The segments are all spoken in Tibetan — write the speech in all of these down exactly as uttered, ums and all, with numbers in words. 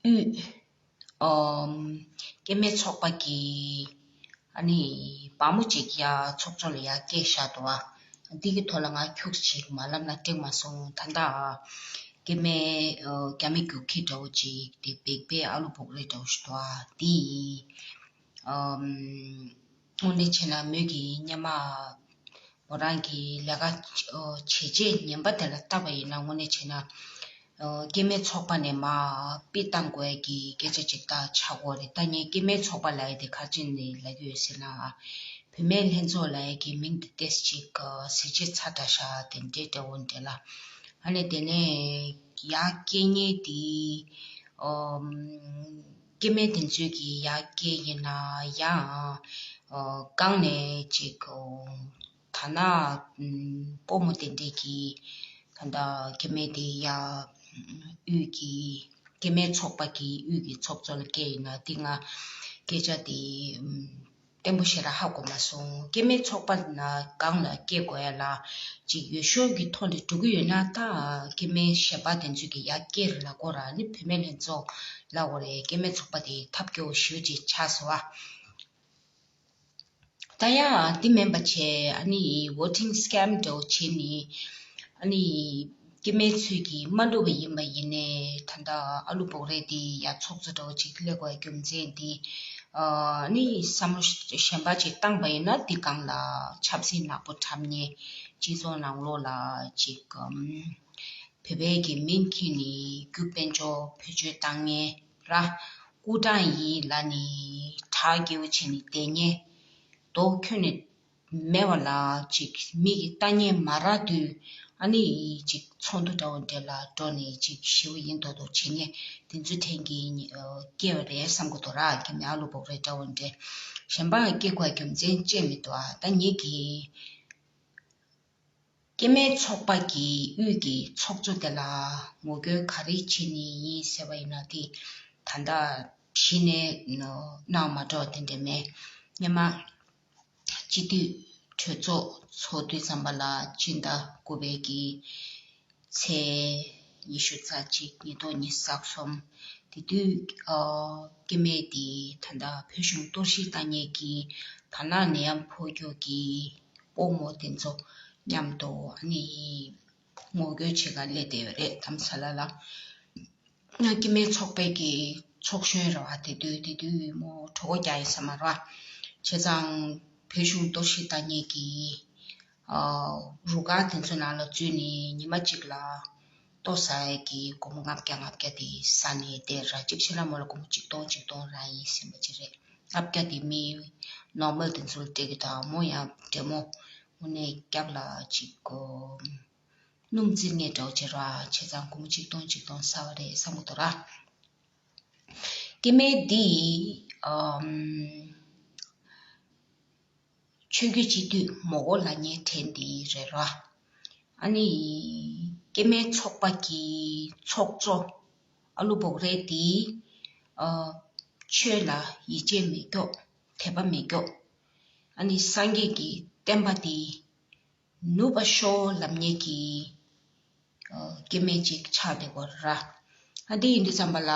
དབུས་ཨམ་སྐྱེ་དམན་ཚོགས་པ་གི་ཨ་ནི་བ་མོ་ཅིག་ཡ་ཚོགས་གཙོ་ལ་ཡ་སྐད་བཞག་འདུག་ཨ། འདི་གི་ཐོག་ལ་ང་ཁྱུག་ཅིག་མ་ལབ་ན་འགྲིག་མ་སོང་། ད་ལྟ་སྐྱེ་དམན་ཨ་རྒྱ་མི་རྒྱུག་ཁྱི་འདྲ་བོ་ཅིག་དེ་བེག་པའི་ཨ་ལུ་བོག་རེ་འདྲ་བོ་ཞིག་འདུག་ཨ། འདི་ཨམ་དངོས་གནས་བྱས་ན་མོས་ཀྱི་སྔོན་མ་མོ་རང་གི་ལས་ཀ་བྱས་རྗེས་ངན་པ་དེ་ལ་བལྟས་པ་ཡིན་ན། དངོས་གནས་བྱས་ན་ཨོ་སྐྱེ་དམན་ཚོགས་པ་ནས་མར་དཔེ་བཏང་དགོས་ཀྱི་སྐད་ཆ་ཅིག་ད་ཆགས་ཀྱི་ཡོད་རེད། ད་ངས་སྐྱེ་དམན་ཚོགས་པ་ལབ་ཡ་དེ་ག་རེ་བྱས་ནས་ལབ་ཀྱི་ཡོད་ཟེར་ན། བུད་མེད་ལྷན་ཚོགས་ལབ་ཡ་གི་མིང་དེ་ཏོག་ཙམ་ཅིག་གཟི་བརྗིད་ཚ་དྲགས་ཤག་དེ་འདྲའི་འདྲ་བོ་འདྲ་ལ། ཨ་ནི་དེ་ནས་ཡར་སྐྱེལ་མཁན་དེ་ཨོ་སྐྱེ་དམན་དེ་ཚོས་ཀྱི་ཡར་སྐྱེལ་ཡིན་ན་ཡང་ཨོ་སྒང་ནས་ཅིག་ཨོ་ཐ་ན་ཨམ་སྤོ་རྨོ་དེ་འདྲས་ཀྱིས་ད་ལྟ་སྐྱེ་དམན་དེ་ཡ་དབུས་ཀྱི་སྐྱེ་དམན་ཚོགས་པ་གི་དབུས་ཀྱི་ཚོགས་གཙོ་ལ་སྐྱེལ་ཡིན་ན། དེ་ང་སྐད་ཆ་དེ་ཨམ་བརྟན་པོ་ཞེ་དྲག་ཧ་གོ་མ་སོང་། སྐྱེ་དམན་ཚོགས་པ་ན་སྒང་ལ་སྐྱེལ་དགོས་ཡ་ལ་ཅིག་ཡུལ་ཤུལ་གྱི་ཐོག་ནས་འགྲོ་གི་ཡོད་ན། ད་སྐྱེ་དམན་གཞན་པ་དེ་ཚོས་ཀྱི་ཡར་སྐྱེལ་ལབ་དགོས་ར། ནི་བུད་མེད་ལྷན་ཚོགས་ལབ་དགོས་རེད། སྐྱེ་དམན་ཚོགས་པ་དེ་ཐབས་སྐྱོ་བོ་ཞེ་པོ་ཅིག་ཆགས་སོང་བ། ད་ཡང་འདི་མིན་པ་བྱས། ཨ་ནི་voting scam འདྲ་བོ་བྱས་ནས་ཨ་ནི་སྐྱེ་དམན་ཚོས་ཀྱིས་མ་བླུགས་པ་ཡིན་པ་ཡིན་ནའི། ད་ལྟ་ཨ་ལུ་བོག་རེ་དེ་ཡ་ཚོགས་གཙོ་འདྲ་བོ་ཅིག་སླེབས་དགོས་རྒྱུ་མཚན་དེ་ཨ་ནི་བསམ་བློ་གཞན་པ་ཅིག་བཏང་པ་ཡིན་ན། འདི་སྒང་ལ་ཆབ་སྲིད་ནག་པོ་འཁྲབ་མཁན། སྤྱི་ཚོགས་ནང་ལོགས་ལ་ཅིག་ཨམ་བོད་པའི་གི་མིང་འཁྱེར་ནས་རྒྱུ་དཔལ་འབྱོར་བེད་སྤྱོད་བཏང་མཁན་ར། སྐུ་དྲག་ཡིན་ལབ་ནས་གྲགས་སྐྱེ་བོ་བྱས་ནས་བསྡད་མཁན། མདོག་ཁྱོན་ནས་མེད་པ་ལ་ཅིག་མིག་གིས་ལྟ་ཉན་མ་རག་དུས། ཨ་ནི་ཅིག་ཚོགས་འདུ་འདྲ་བོ་འདྲ་ལ་འགྲོ་ནས་ཅིག་ཞེ་པོ་ཡིན་མདོག་མདོག་བྱེད་མཁན་དེ་ཚོ་ཕྲན་གྱིས་སྐྱེལ་བ་རེད་བསམ་གྱི་འདུག་ར། སྐྱེ་དམན་ཨ་ལུ་བོག་རེ་འདྲ་བོ་འདྲ་གཞན་པ་སྐྱེལ་དགོས་རྒྱུ་མཚན་ཅི་མི་འདུག་ཨ། ད་ངེད་ཀྱིས་སྐྱེ་དམན་ཚོགས་པ་གི་དབུས་ཀྱི་ཚོགས་གཙོ་དེ་ལ་ངོ་རྒོལ་ག་རེ་བྱས་ནས་ཡིན་ཟེར་བ་ཡིན་ན། དེ་ད་ལྟ་གཞི་ནས་གནང་མ་འགྲོ་དེ་འདྲ་མེད། སྔོན་མ་སྤྱི་འཐུས་གྲོས་ཚོགས་ཚོགས་དུས་ཙམ་པ་ལ། ཕྱི་ཟླ་དགུ་པའི་གི་ཚེས་ཉི་ཤུ་རྩ་གཅིག་ཉིས་སྟོང་ཉི་ཤུ་རྩ་གསུམ། དེ་དུས་ཨ་སྐྱེ་དམན་དེ་ད་ལྟ་བོད་གཞུང་གཏོར་བཤིག་བཏང་མཁན་གྱི་དར་ནག་ནད་ཡམས་ཕོག་རྒྱུ་གི་སྤོ་རྨོ་དེ་ཚོ་མཉམ་དུ་ཨ་ནི་ངོ་རྒོལ་བྱེད་གར་སླེབས་བསྡད་ཡོད་རེད། རྡ་རམ་ས་ལ་ལ། ང་སྐྱེ་དམན་ཚོགས་པའི་གི་ཚོགས་གཞོན་རེད་བ། དེ་དུས་དེ་དུས་མོ་གྲོད་ཁོག་རྒྱགས་ཡིན་ས་མ་རེད་བ། བྱས་ཙང་བོད་གཞུང་གཏོར་བཤིག་བཏང་མཁན་གྱི་ཨ་རུ་ཁག་དེ་ཚོ་ནང་ལ་འཛུལ་ནས་ཉི་མ་གཅིག་ལ་ལྟོ་ཟ་ཡས་ཀྱི་སྒོར་མོ་ལྔ་བརྒྱ་ལྔ་བརྒྱ་དེ་ཟ་ནས་བསྡད་ར། གཅིག་ཕྱི་ལ་མོ་ལ་སྒོར་མོ་གཅིག་སྟོང་གཅིག་སྟོང་རག་ཡིན་ཟེར་བ་ཅིག་རེད། ལྔ་བརྒྱ་དེ་མི་ནོར་མལ་དེ་ཚོ་ལ་སྤྲད་ཀྱི་འདུག་མོ་ཡང་བགྲེས་མོ་དངོས་གནས་རྒྱབ་ལ་ཅིག་གོ་སྣུམ་བཙིར་མཁན་འདྲ་བོ་བྱེད་ར། བྱས་ཙང་སྒོར་མོ་གཅིག་སྟོང་གཅིག་སྟོང་ཟ་བ་རེད་བསམ་གྱི་འདུག་ར། སྐྱེ་དམན་འདི་ཨམ་ཆོས་བརྒྱུད་སྤྱི་འཐུས་མོ་གོ་ལབ་མཁན་ཕྲན་འདི་རེད་ར། ཨ་ནི་སྐྱེ་དམན་ཚོགས་པ་གི་ཚོགས་གཙོ་ཨ་ལུ་བོག་རེ་འདི་ཨ་ཆོས་ལ་ཡིད་ཆེས་མེད་སྐྱོ། དད་པ་མེད་སྐྱོ། ཨ་ནི་སངས་རྒྱས་ཀྱི་བསྟན་པ་འདི་ནུབ་པ་ཤོག་ལབ་མཁན་གྱི་ཨ་སྐྱེ་དམན་ཅིག་ཆགས་བསྡད་ཡོད་རེད་ར། ཨ་འདི་ཡིན་དུས་ཙམ་པ་ལ་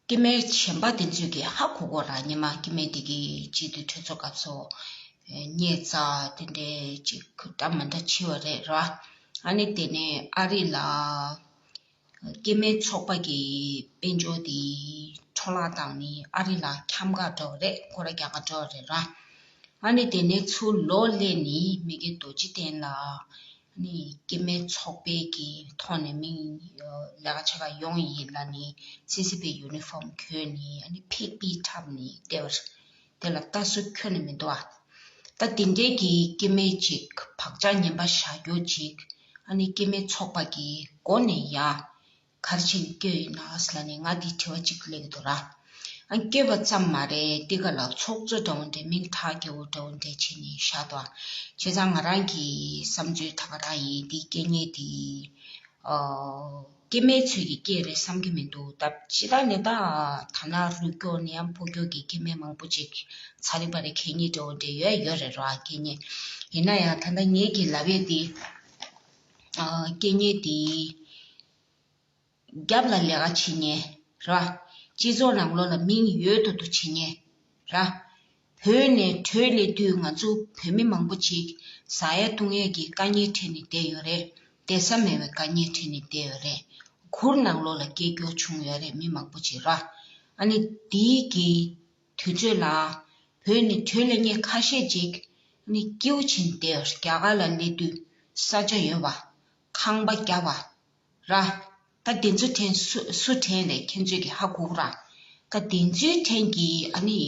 སྐྱེ་དམན་གཞན་པ་དེ་ཚོས་ཀྱིས་ཧ་གོ་གོ་ར། སྔོན་མ་སྐྱེ་དམན་དེ་གི་སྤྱི་འཐུས་གྲོས་ཚོགས་སྐབས་སུ་ཨ་བརྙས་བཅོས་དེ་འདྲའི་ཅིག་འདྲ་མི་འདྲ་བྱས་པ་རེད་ར། ཨ་ནི་དེ་ནས་ཨ་རི་ལ་སྐྱེ་དམན་ཚོགས་པ་གི་དཔལ་འབྱོར་དེ་འཕྲོ་བརླག་བཏང་ནས་ཨ་རི་ལ་འཁྱམ་ག་འགྲོ་བ་རེད། སྐོར་ར་རྒྱག་ག་འགྲོ་བ་རེད་ར། ཨ་ནི་དེ་ནས་ཚུར་ལོག་སླེབས་ནས་མི་དགེ་རྡོ་རྗེ་བསྟན་ལ་ཨ་ནི་སྐྱེ་དམན་ཚོགས་པའི་གི་ཐོག་ནས་མི་ལས་ཀ་བྱེད་ག་ཡོང་ཡིན་ལབ་ནས་སི་སི་པའི་ཡུ་ནི་ཧྥོམ་གྱོན་ནས་ཨ་ནི་ཕིག་པི་འཁྲབ་ནས་བསྡད་པ་རེད། དེ་ལ་ལྟ་སྲོལ་ཁྱོན་ནས་མི་འདུག་ཨ། ད་དེ་འདྲའི་གི་སྐྱེ་དམན་ཅིག་བག་ཆགས་ངན་པ་བཞག་རྒྱུ་ཅིག་ཨ་ནི་སྐྱེ་དམན་ཚོགས་པ་གི་སྒོ་ནས་ཡ་ག་རེ་བྱས་ནས་བསྐྱོད་ཡོད་ན་ཟེར་ལབ་ནས་ང་འདི་དྲི་བ་གཅིག་སླེབས་ཀྱི་འདུག་ར། ཨ་བསྐྱོད་པ་ཙམ་མ་རེད། འདི་ག་ལ་ཚོགས་གཙོ་འདྲ་བོ་འདྲ་མིང་གྲགས་རྒྱས་པོ་འདྲ་བོ་འདྲ་བྱས་ནས་བཞག་འདུག་ཨ། བྱས་ཙང་ང་རང་གི་བསམ་ཚུལ་ད་ག་རང་ཡིན། འདི་སྐད་ངན་འདི་ཨ་སྐྱེ་དམན་ཚོས་ཀྱིས་སྐྱེལ་རེད་བསམ་གྱི་མི་འདུག་ད་སྤྱིར་བཏང་ནས་ད་ད་ན་རུ་སྐྱོ་ནད་ཡམས་ཕོག་རྒྱུ་གི་སྐྱེ་དམན་མང་པོ་ཅིག་ཚ་རིག་པ་རེད། གད་སྙིགས་འདྲ་བོ་འདྲ་ཡོད་ཡོད་རེད་ར། སྐད་ངན་ཡིན་ན་ཡང་ད་ལྟ་ངེད་ཀྱིས་ལབ་ཡས་འདི་ཨ་སྐད་ངན་འདི་ རྒྱབ་ལ་ལས་ཀ་བྱེད་མཁན་ར། སྤྱི་ཚོགས་ནང་ལོགས་ལ་མིང་ཡོད་དོ་དོ་བྱེད་མཁན་ར། བོད་ནས་བྲོས་སླེབས་དུས་ང་ཚོ་བོད་མི་མང་པོ་ཅིག་ཟ་ཡ་བཏུང་ཡ་གི་དཀའ་ངལ་འཕྲད་ནས་བསྡད་ཡོད་རེད། བསྡད་ས་མེད་པའི་དཀའ་ངལ་འཕྲད་ནས་བསྡད་ཡོད་རེད། གུར་ནང་ལོགས་ལ་སྐྱེས་སྐྱོ་བྱུང་ཡོད་རེད། མི་མང་པོ་ཅིག་ར། ཨ་ནི་དེའི་གི་དུས་ཚོད་ལ་བོད་ནས་བྲོས་སླེབས་མཁན་ཁ་ཤས་ཅིག་ཨ་ནི་སྐྱིད་པོ་བྱས་ནས་བསྡད་ཡོད་རེད། རྒྱ་གར་ལ་སླེབས་དུས་ས་ཆ་ཡོད་པ། ཁང་པ་བརྒྱབ་པ། ར། ད་དེ་ཚོའི་འཕྲིན་སུ་སུ་འཕྲིན་རེད། ཁྱེད་ཚོས་ཀྱི་ཧ་གོ་གི་ར། ད་དེ་ཚོའི་འཕྲིན་གྱིས་ཨ་ནི་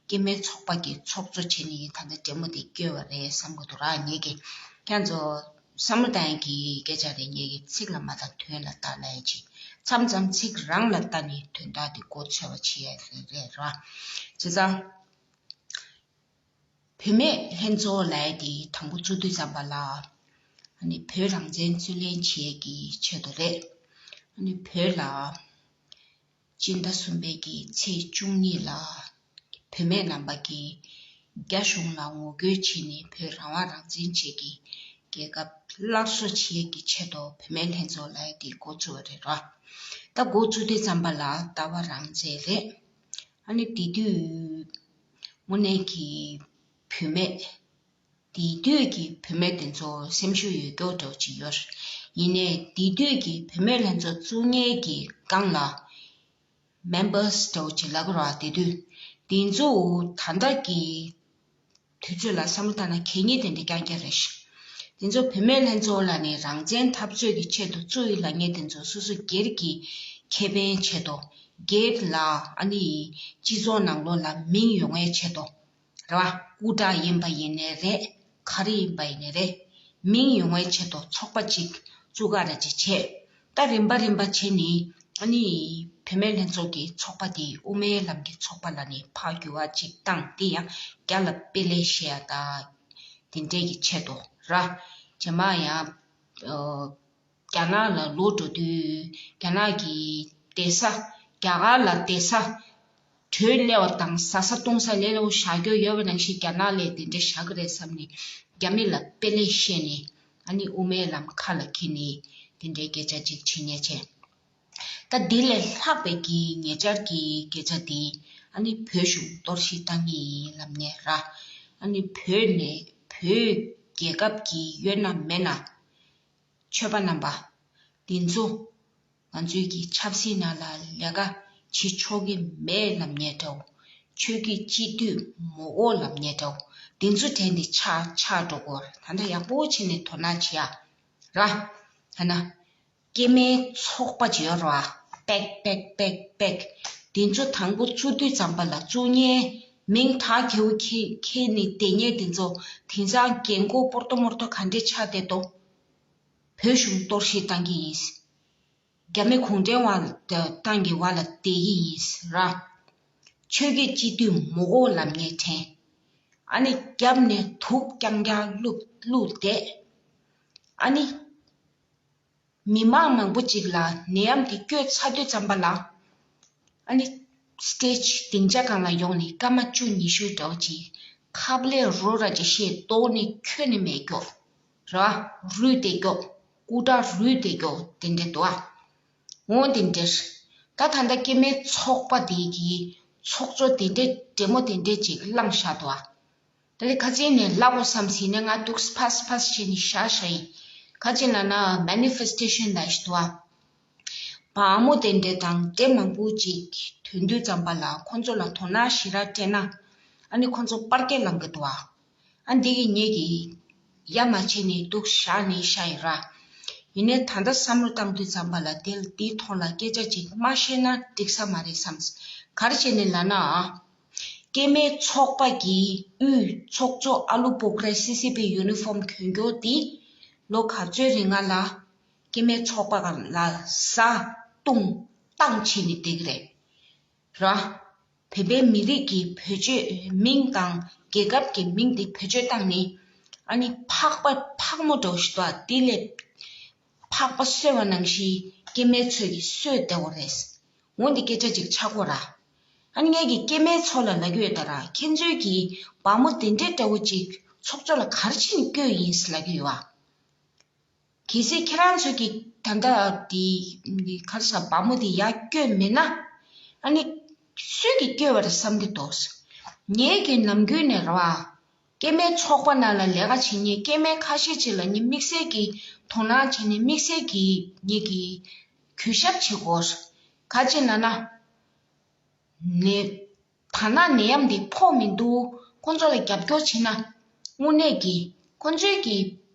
སྐྱེ་དམན་ཚོགས་པ་གི་ཚོགས་གཙོ་བྱས་ནས་ད་ལྟ་འདྲེ་མོ་དེ་བསྐྱོད་པ་རེད་བསམ་གི་འདུག་ར། ངེད་ཀྱི་ཁྱེད་ཚོ་བསམ་བློ་བཏང་ཡག་གི་སྐད་ཆ་རེད། ངེད་ཀྱི་ཚིག་ལ་མ་བལྟ་དོན་ལ་བལྟ་ལབ་ཡག་ཅིག་མཚམས་མཚམས་ཚིག་རང་ལ་བལྟ་ནས་དོན་དག་དེ་མགོ་ཚོས་པ་བྱེད་ཡག་རེད་ར། བྱས་ཙང་། བུད་མེད་ལྷན་ཚོགས་ལབ་ཡག་དེ་དང་པོ་བཙུགས་དུས་ཙམ་པ་ལ། ཨ་ནི་བོད་རང་བཙན་རྩོད་ལེན་བྱེད་ཡག་གི་ཆེད་དུ་རེད། ཨ་ནི་བོད་ལ་སྤྱི་ཟླ་གསུམ་པའི་གི་ཚེས་བཅུ་གཉིས་ལ་བུད་མེད་རྣམ་པ་གིས་རྒྱ་གཞུང་ལ་ངོ་རྒོལ་བྱས་ནས་བོད་རང་དབང་རང་བཙན་བཅས་ཀྱི་རྒྱལ་ཁབ་སླར་གསོ་བྱེད་ཡག་གི་ཆེད་དུ་བུད་མེད་ལྷན་ཚོགས་ལབ་ཡག་དེ་འགོ་བཙུགས་པ་རེད་ར། ད་འགོ་བཙུགས་དུས་ཙམ་པ་ལ་ཟླ་བ་རང་བཙན་རེད། ཨ་ནི་དེ་དུས་དངོས་གནས་ཀྱི་བུད་མེད། དེ་དུས་ཀྱི་བུད་མེད་དེ་ཚོ་སེམས་ཤུགས་ཡོད་མཁན་འདྲ་བོ་ཅིག་ཡོད། ཡིན་ནའི་དེ་དུས་ཀྱི་བུད་མེད་ལྷན་ཚོགས་བཙུགས་མཁན་གྱི་སྒང་ལ་མེམ་བར་སི་འདྲ་བོ་ཅིག་ལབ་ཀྱི་རེད་བ། དེ་དུས་དེ་ཚོ་ད་ལྟ་གི་དུས་ཚོད་ལ་བསམ་བློ་བཏང་ན་གད་སྙིགས་དེ་འདྲ་རྐྱང་རྐྱང་རེད་ཤག་དེ་ཚོ་བུད་མེད་ལྷན་ཚོགས་ལབ་ནས་རང་བཙན་འཐབ་རྩོད་ཀྱི་ཆེད་དུ་བཙུགས་ཡིན་ལབ་མཁན་དེ་ཚོ་སོ་སོ་སྒེར་གྱི་ཁེ་ཕན་ཆེད་དུ། སྒེར་ལ་ཨ་ནི་སྤྱི་ཚོགས་ནང་ལོགས་ལ་མིང་ཡོང་བའི་ཆེད་དུ། རེད་བ། སྐུ་དྲག་ཡིན་པ་ཡིན་ནའི་རེད། ག་རེ་ཡིན་པ་ཡིན་ནའི་རེད། མིང་ཡོང་བའི་ཆེད་དུ་ཚོགས་པ་གཅིག་བཙུགས་ག་རེ་ཅིག་བྱས། ད་རིམ་པ་རིམ་པ་བྱས་ནས་ཨ་ནི་བུད་མེད་ལྷན་ཚོགས་ཀྱི་ཚོགས་པ་དེ་དབུ་མའི་ལམ་གྱི་ཚོགས་པ་ལབ་ནས་ཕར་འགྱུར་བ་ཅིག་བཏང་། དེ་ཡང་རྒྱ་ལ་དཔེ་ལེགས་བཤད་ཡ་ད་དེ་འདྲས་ཀྱི་ཆེད་དུ་ར། རྗེས་མ་ཡང་། རྒྱ་ནག་ལ་ལོག་འགྲོ་དུས་རྒྱ་ནག་གི་བསྡད་ས། རྒྱ་གར་ལ་བསྡད་ས། བྲོས་སླེབས་པ་དང་ཟ་ས་བཏུང་ས་ལས་སླ་པོ་བཞག་རྒྱུ་ཡོད་པ་ནང་བཞིན་རྒྱ་ནག་ལ་དེ་འདྲ་བཞག་གི་རེད་བསམ་ནས་རྒྱ་མི་ལ་དཔེ་ལེགས་བཤད་ནས་ཨ་ནི་དབུ་མའི་ལམ་ཁ་ལ་འཁྱེར་ནས་དེ་འདྲའི་སྐད་ཆ་ཅིག་བྱེད་མཁན་བྱས། ད་འདི་ལས་ལྷག་པའི་གི་ཉེ་ཆར་གྱི་སྐད་ཆ་འདི་ཨ་ནི་བོད་གཞུང་གཏོར་བཤིག་བཏང་གི་ཡིན་ལབ་མཁན་ར། ཨ་ནི་བོད་ནས་བོད་རྒྱལ་ཁབ་ཀྱི་ཡོད་ན་མེད་ན། ཆོས་པ་རྣམ་པ། འདི་ཚོ་ང་ཚོའི་གི་ཆབ་སྲིད་ནང་ལ་ལས་ཀ་བྱེད་ཆོག་གི་མེད་ལབ་མཁན་འདྲ་བོ། ཆོས་ཀྱི་སྤྱི་འཐུས་མི་དགོས་ལབ་མཁན་འདྲ་བོ། འདི་ཚོ་དྲན་ཏེ་ཆགས་ཆགས་འགྲོ་དགོས། ད་ལྟ་ཡག་པོ་བྱས་ནས་དོ་སྣང་བྱེད་ཡ་ར། ད་ན། སྐྱེ་དམན་ཚོགས་པ་ཅིག་ཡོད་རེད་བ། པེག་པེག་པེག་པེག་དེ་ཚོ་དང་པོ་བཙུགས་དུས་ཙམ་པ་ལ་བཙུགས་མཁན་མིང་ཐག་གིའུ་ཁེ་ཁེ་ནི་དེ་ཉེ་དེ་ཚོ་དེང་སང་རྒན་གོག་པོར་ཏོ་མོར་ཏོ་ག་འདྲས་ཆགས་བསྡད་དོ། བོད་གཞུང་གཏོར་བཤིག་བཏང་གི་ཡིན། རྒྱ་མི་གུང་ཁྲན་དབང་ཏང་གི་བར་ལ་བསྡད་ཀྱི་ཡིན་ར། ཆོས་ཀྱི་སྤྱི་འཐུས་མི་དགོས་ལབ་མཁན་དྲན། ཨ་ནི་རྒྱབ་ནས་དུག་རྐྱང་རྐྱང་བླུགས་བླུགས་བསྡད། ཨ་ནི། མི་མང་མང་པོ་ཅིག་ལ་ནད་ཡམས་དེ་བསྐྱོད་ཚར་དུས་ཙམ་པ་ལ། ཨ་ནི་སི་ཊེ་ཇི་སྡིངས་ཆ་སྒང་ལ་ཡོང་ནས་སྐར་མ་བཅུ་ཉི་ཤུ་འདྲ་བོ་ཅིག་ཁབ་ལས་རོ་ར་ཅིག་བཤད་ལྡོག་ནས་ཁྱོན་ནས་མེད་སྐྱོ། ར། རུལ་ཏེ་སྐྱོ། སྐུ་དྲག་རུལ་ཏེ་སྐྱོ་དེ་འདྲ་འདུག་ཨ། འོ་དེ་འདྲ། ད་ད་ལྟ་སྐྱེ་དམན་ཚོགས་པ་དེ་གི་ཚོགས་གཙོ་དེ་འདྲ་འདྲེ་མོ་དེ་འདྲ་ཅིག་བླངས་བཞག་འདུག་ཨ། ད་ལྟ་ཁ་ཅིག་ནས་ལབ་དགོས་བསམ་ཟིན་ནས་ང་འདུག་ཕར་ཕར་བྱས་ནས་བཞག་བཞག་ཡིན། ཁ་ཅིག་ལབ་ན་མེ་ནི་ཕེ་སི་ཊེ་ཤན་ལབ་ཞིག་འདུག་ཨ། བག་མོ་དེ་འདྲ་དང་འདྲེ་མང་པོ་ཅིག་ཐོན་དུས་ཙམ་པ་ལ་ཁོང་ཚོ་ལ་དོ་སྣང་ཞེ་དྲག་སྤྲད་ན། ཨ་ནི་ཁོང་ཚོ་པར་སྐད་ལངས་གི་འདུག་ཨ། ཨ་འདི་གི་ངེད་ཀྱིས་ཡ་མ་བྱས་ནས་འདུག་བཞག་ནས་བཞག་ཡིན་ར། ཡིན་ནའི་ད་ལྟ་བསམ་བློ་བཏང་དུས་ཙམ་པ་ལ་དེ་འདིའི་ཐོག་ལ་སྐད་ཆ་ཅིག་མ་བཤད་ན་འགྲིག་ས་མ་རེད་བསམ། ག་རེ་བྱས་ནས་ལབ་ན། སྐྱེ་དམན་ཚོགས་པ་གི་དབུས་ཚོགས་གཙོ་ཨ་ལུ་པོ་ཀ་རེ་སི་སི་པི་ཡུ་ནི་ཧྥོམ་གྱོན་གྱོན་དེ་ལོ་ག་ཚོད་རིང་ང་ལ་སྐྱེ་དམན་ཚོགས་པ་ལ་ཟ་བཏུང་བཏང་བྱས་ནས་བསྡད་ཀྱི་རེད། ར། བོད་པའི་མི་རིགས་ཀྱི་བེད་སྤྱོད་མིང་དང་རྒྱལ་ཁབ་ཀྱི་མིང་དེ་བེད་སྤྱོད་བཏང་ནས་ཨ་ནི་ཕག་པ་ཕག་མོ་འདྲ་བོ་ཞིག་འདུག་ཨ། དེ་ལས་ཕག་པ་གསོད་པ་ནང་བཞིན་སྐྱེ་དམན་ཚོས་ཀྱིས་གསོད་བསྡད་པ་རེད། འོ་འདི་སྐད་ཆ་ཅིག་ཆགས་ཀྱི་ཡོད་ར། ཨ་ནི་ངས་ཀྱིས་སྐྱེ་དམན་ཚོ་ལ་ལབ་ཀྱི་ཡོད་ད་ར། ཁྱེད་ཚོས་ཀྱིས་བག་མོ་དེ་འདྲའི་འདྲ་བོ་ཅིག་ཚོགས་གཙོ་ལ་ག་རེ་བྱས་ནས་བསྐོས་ཡིན་ཟེར་ལབ་ཀྱི་ཡོད་ཨ། གལ་སྲིད་ཁྱེད་རང་ཚོ་གིས་ད་ལྟ་དེ་ག་རེ་ཟེར་བ་མོ་དེ་ཡར་བསྐྱོན་མེད་ན། ཨ་ནི་སུས་ཀྱིས་བསྐྱོན་པ་རེད་བསམ་གྱི་འདུག་ངེད་ཀྱིས་ནམ་རྒྱུན་ནས་རེད་བ། སྐྱེ་དམན་ཚོགས་པ་ནང་ལ་ལས་ཀ་བྱེད་མཁན་སྐྱེ་དམན་ཁ་ཤས་ཅིག་ལ་ངས་དམིགས་བསལ་གྱིས་དོ་སྣང་བྱས་ནས་དམིགས་བསལ་གྱིས་ངེད་ཀྱིས་གུས་ཞབས་བྱེད་དགོས། ག་ཅི་ན་ན། ནད། ད་ན་ནད་ཡམས་འདི་ཕོག་མི་འདུག་ཁོང་ཚོ་ལ་རྒྱབ་སྐྱོར་བྱེད་ན། དངོས་གནས་ཀྱི་ཁོང་ཚོའི་གི་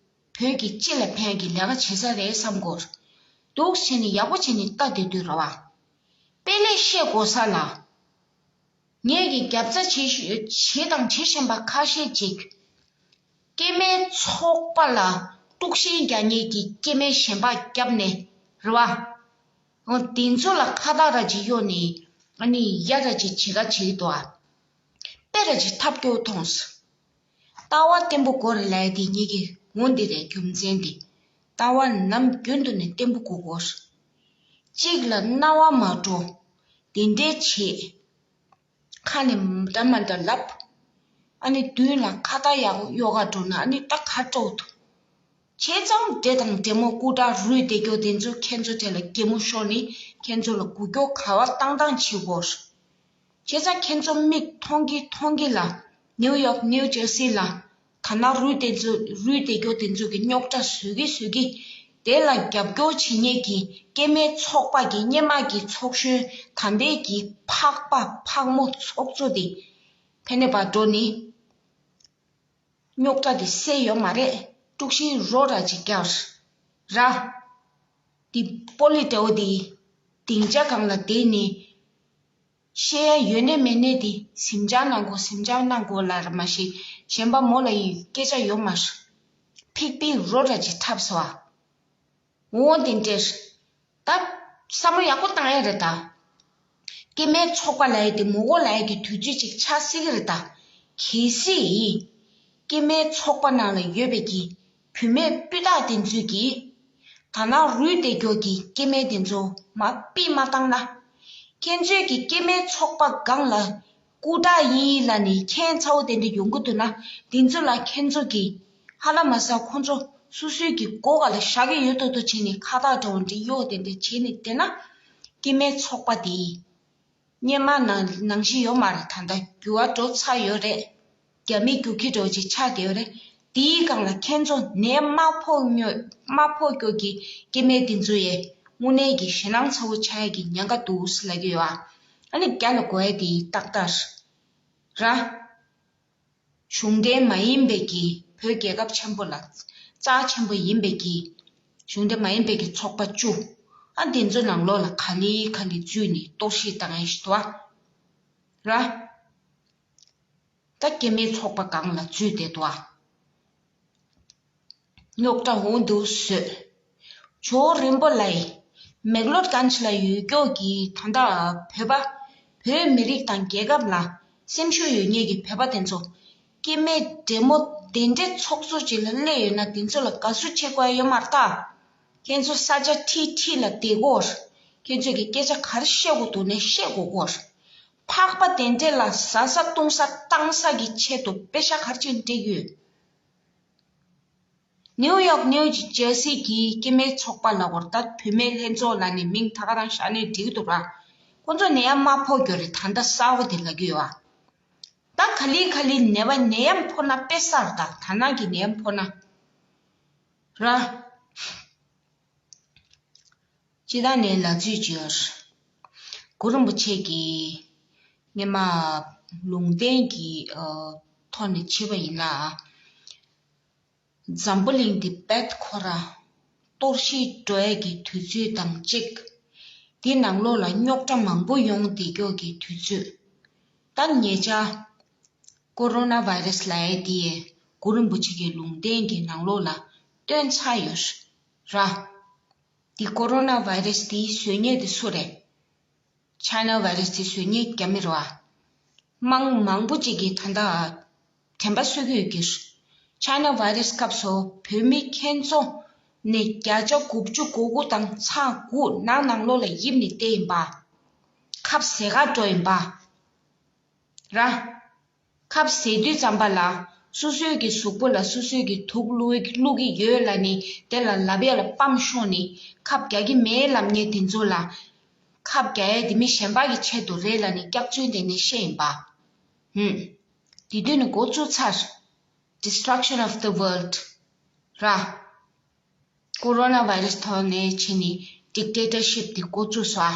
བོད་ཀྱི་སྤྱི་ལ་ཕན་གྱི་ལས་ཀ་བྱེད་ས་རེད་བསམ་གོ། འདུག་བྱས་ནས་ཡག་པོ་བྱས་ནས་ལྟ་བསྡད་དུས་རེད་བ། དཔེ་ལས་བཤད་དགོས་ས་ལ། ངེད་ཀྱིས་རྒྱབ་རྩ་བྱེད་ཤུ་བྱེད་དང་བྱེད་བཞིན་པ་ཁ་ཤས་ཅིག་སྐྱེ་དམན་ཚོགས་པ་ལ་དཀྲུག་ཤིང་རྒྱག་མཁན་གྱི་སྐྱེ་དམན་གཞན་པ་བརྒྱབ་ནས་རེད་བ། འོ་དེ་ཚོ་ལ་ཁ་བཏགས་ར་ཅིག་གཡོགས་ནས་ཨ་ནི་ཡ་ར་ཅིག་བྱེད་ཀ་བྱེད་འདུག་ཨ། དཔེ་ར་ཅིག་ཐབས་སྐྱོ་མཐོང་སོང་། ལྟ་བ་བརྟན་པོ་དགོས་རེད་ལབ་ཡ་དེ་ངེད་ཀྱི་ངོ་འདི་རེད་རྒྱུ་མཚན་དེ། ལྟ་བ་ནམ་རྒྱུན་དུ་ནས་བརྟན་པོ་དགོས་དགོས། གཅིག་ལ་རྣ་བ་མ་འགྲོ། དེ་འདྲའི་བྱེད། ཁ་ནས་འདྲ་མ་འདྲ་ལབ། ཨ་ནི་མདུན་ལ་ཁ་བཏགས་ཡག་གཡོག་ག་འགྲོ་ན་ཨ་ནི་ད་ག་འདྲ་བོ་འདུག་བྱས་ཙང་འདྲེ་དང་འདྲེ་མོ་སྐུ་དྲག་རུས་སྡེ་སྐྱོ་དེ་ཚོ་ཁྱེད་ཚོ་དེ་ལ་གད་མོ་ཤོར་ནས་ཁྱེད་ཚོ་ལ་འགུལ་སྐྱོད་ག་བ་བཏང་བཏང་བྱེད་དགོས། བྱས་ཙང་ཁྱེད་ཚོ་མིག་མཐོང་གི་མཐོང་གི་ལ་ནེའུ་ཡོག་ནེའུ་ཇར་སི་ལ་ད་ན་རུས་སྡེ་ཚོ་རུས་སྡེ་སྐྱོ་དེ་ཚོ་གི་རྙོག་དྲ་བཟོ་གི་བཟོ་གི་དེ་ལ་རྒྱབ་སྐྱོར་བྱེད་མཁན་གྱི་སྐྱེ་དམན་ཚོགས་པ་གི་སྔོན་མ་གི་ཚོགས་གཞོན་དམ་པའི་གི་ཕག་པ་ཕག་མོ་ཚོགས་གཙོ་དེ་ཕེ་ནེ་པ་འགྲོ་ནི། རྙོག་དྲ་དེ་སེལ་ཡོད་མ་རེད། དཀྲུག་ཤིང་རོ་ར་ཅིག་རྒྱག་ར། དེ་པོ་ལི་འདྲ་བོ་དེ་སྡིངས་ཆ་སྒང་ལ་བསྡད་ནས་བཤད་ཡ་ཡོད་ནས་མེད་ནས་དེ་ཟིང་ཆ་གནང་དགོས་ཟིང་ཆ་གནང་དགོས་ལ་ར་མ་ཤེས་གཞན་པ་མོ་ལ་ཡི་སྐད་ཆ་ཡོད་མ་རེད། ཕིག་ཕིག་རོ་ར་ཅིག་འཁྲབ་སོང་བ། འོ་དེ་འདྲས། ད་བསམ་བློ་ཡག་པོ་བཏང་ཡ་རེད་ད། སྐྱེ་དམན་ཚོགས་པ་ལབ་ཡ་དེ་མོ་གོ་ལབ་ཡ་གི་དུས་ཚོད་ཅིག་ཆགས་སྲིད་ཀྱི་རེད་ད། གལ་སྲིད། སྐྱེ་དམན་ཚོགས་པ་ནང་ལ་ཡོད་པའི་གི་བུད་མེད་སྤུས་དག་དེ་ཚོས་ཀྱིས། ད་ནང་རུས་སྡེ་སྐྱོ་གི་སྐྱེ་དམན་དེ་ཚོ་མ་ཕུད་མ་བཏང་ན། ཁྱེད་ཚོས་ཀྱི་སྐྱེ་དམན་ཚོགས་པ་སྒང་ལ། སྐུ་དྲག་ཡིན་ལབ་ནས་མཁན་ཚ་བོ་དེ་འདྲ་ཡོང་གི་འདུག་ན་དེ་ཚོ་ལ་ཁྱེད་ཚོ་གིས་ཧ་ལམ་མ་ཟ་ཁོང་ཚོ་སོ་སོའི་གི་མགོ་ག་ལ་བཞག་གི་ཡོད་དོ་དོ་བྱས་ནས་ཁ་བཏགས་འདྲ་བོ་འདྲ་གཡོག་དེ་འདྲ་བྱས་ནས་བསྡད་ན་སྐྱེ་དམན་ཚོགས་པ་དེ་སྔོན་མ་ནང་ནང་བཞིན་ཡོད་མ་རེད། ད་ལྟ་འགྱུར་བ་འགྲོ་ཚར་ཡོད་རེད། རྒྱ་མི་རྒྱུག་ཁྱི་འདྲ་བོ་ཅིག་ཆགས་བསྡད་ཡོད་རེད། དེའི་སྒང་ལ་ཁྱེད་ཚོ་ནད་དམར་ཕོག་ཉོ་དམར་ཕོག་སྐྱོ་གི་སྐྱེ་དམན་དེ་ཚོ་ཡས་དངོས་གནས་ཀྱི་ཞེད་སྣང་ཚ་བོ་ཆགས་ཡ་གི་ཉེན་ཁ་འདུག་ཟེར་ལབ་ཀྱི་ཡོད་ཨ། ཨ་ནི་རྒྱ་ལ་གོ་ཡ་དེ་ཏག་ཏག་ར། གཞུང་འབྲེལ་མ་ཡིན་པའི་གི་བོད་རྒྱལ་ཁབ་ཆེན་པོ་ལ་རྩ་ཆེན་པོ་ཡིན་པའི་གི་གཞུང་འབྲེལ་མ་ཡིན་པའི་གི་ཚོགས་པ་བཅུ་ཨ་དེ་ཚོ་ནང་ལོགས་ལ་ག་ལེ་ག་ལེ་འཛུལ་ནས་གཏོར་བཤིག་བཏང་ཡ་ཞིག་འདུག་ཨ། ར། ད་སྐྱེ་དམན་ཚོགས་པ་སྒང་ལ་འཛུལ་བསྡད་འདུག་ཨ། རྙོག་དྲ་འོང་དུ་བཟོས། ཇོ་རིན་པོ་ལའི་མེག་ལོར་གན་ཆི་ལ་ཡོད་སྐྱོ་གི་ད་ལྟ་བོད་པ་བོད་མི་རིགས་དང་རྒྱལ་ཁབ་ལ་སེམས་ཤུགས་ཡོད་མཁན་གྱི་བོད་པ་དེ་ཚོ་སྐྱེ་དམན་འདྲེ་མོ་དེ་འདྲའི་ཚོགས་གཙོ་ཅིག་ལ་སླེབས་ཡོད་ན་དེ་ཚོ་ལ་དགའ་བསུ་བྱེད་དགོས་ཡ་ཡོད་མ་རེད་ད། ཁྱེད་ཚོ་ས་ཆ་ཁྲིད་ཁྲིད་ལ་བསྡད་དགོས། ཁྱེད་ཚོས་ཀྱི་སྐད་ཆ་ག་རེ་བཤད་དགོས་འདུག་ནས་བཤད་དགོས་དགོས། ཕག་པ་དེ་འདྲས་ལ་ཟ་ས་བཏུང་ས་བཏང་ས་གི་ཆེད་དུ་པེ་ཤ་ག་རེ་ཅིག་སྤྲད་ཀྱི་ཡོད། ནེའུ་ཡོག་ནེའུ་ཇར་སི་གི་སྐྱེ་དམན་ཚོགས་པ་ལ་བར་ད་བུད་མེད་ལྷན་ཚོགས་ལ་ནི་མིང་ད་ག་རང་བཞག་ནས་འགྲིག་འདུག་ར། ཁོ་ཚོ་ནད་ཡམས་མ་ཕོག་རྒྱུ་རེད། ད་ལྟ་གསར་བ་དེ་ལབ་ཀྱི་ཡོད་ཨ། ད་ག་ལེ་ག་ལེ་ནད་པ་ནད་ཡམས་ཕོག་ན་དཔེ་གསར་ད་ད་ནང་གི་ནད་ཡམས་ཕོག་ན་ར། སྤྱི་བཏང་ནས་ལབ་ཚོད་ཅིག་ཡོད་རེད། གུ་རུ་རིན་པོ་ཆེ་གིས་སྔོན་མ་ལུང་བསྟན་གྱི་ཨ་ཐོག་ནས་བྱས་པ་ཡིན་ན། འཛམ་བུ་གླིང་འདི་རྦད་ཁོ་ར་གཏོར་བཤིག་འགྲོ་ཡས་ཀྱི་དུས་ཚོད་དང་གཅིག་དེ་ནང་ལོགས་ལ་རྙོག་དྲ་མང་པོ་ཡོང་བསྡད་ཀྱོག་གི་དུས་ཚོད། ད་ཉེ་ཆར་ཀོ་རོ་ན་བྷའི་རེ་སི་ལབ་ཡས་དེ་གུ་རུ་རིན་པོ་ཆེ་གི་ལུང་བསྟན་གྱི་ནང་ལོགས་ལ་བཏོན་ཚར་ཡོད་ར། འདི་ཀོ་རོ་ན་བྷའི་རེ་སི་འདིའི་བཟོ་མཁན་དེ་སུ་རེད། ཆའི་ན་བྷའི་རེ་སི་དེ་བཟོ་མཁན་རྒྱ་མི་རེད་བ། དམངས་མང་པོ་ཅིག་གིས་ད་ལྟ་དྲན་པ་གསོ་གི་ཡོད་ཀྱི་རེད། ཆའི་ན་བྷའི་རེ་སི་སྐབས་སུ་བོད་མི་ཁྱེད་ཚོ་ནས་བརྒྱ་ཆ་དགུ་བཅུ་གོ་དགུ་དང་ཚེག་དགུ་ནང་ནང་ལོགས་ལ་ཡིབ་ནས་བསྡད་ཡིན་པ། ཁབ་ཟས་ག་འགྲོ་ཡིན་པ། ར། ཁབ་ཟས་དུས་ཙམ་པ་ལ་ སོ་སོའི་གི་གཟུགས་པོ་ལ་སོ་སོའི་གི་དུག་བླུག་བླུག་གི་ཡོད་ལབ་ནི་དེ་ལ་ལབ་ཡ་ལ་ཕམ་ཤོར་ནི་ཁབ་རྒྱག་གི་མེད་ལབ་མཁན་དེ་ཚོ་ལ་ཁབ་རྒྱག་ཡ་དེ་མི་གཞན་པ་གི་ཆེད་དུ་རེད་ལབ་ནི་སྐྱག་རྫུན་དེ་ནི་བཤད་ཡིན་པ། ཧུམ། དེ་དུས་ནི་འགོ་བཙུགས་ཚར། Destruction of the world ར། ཀོ་རོ་ན་བྷའི་རེ་སི་ཐོག་ནས་བྱས་ནི་dictatorship དེ་འགོ་བཙུགས་སོ་ཨ།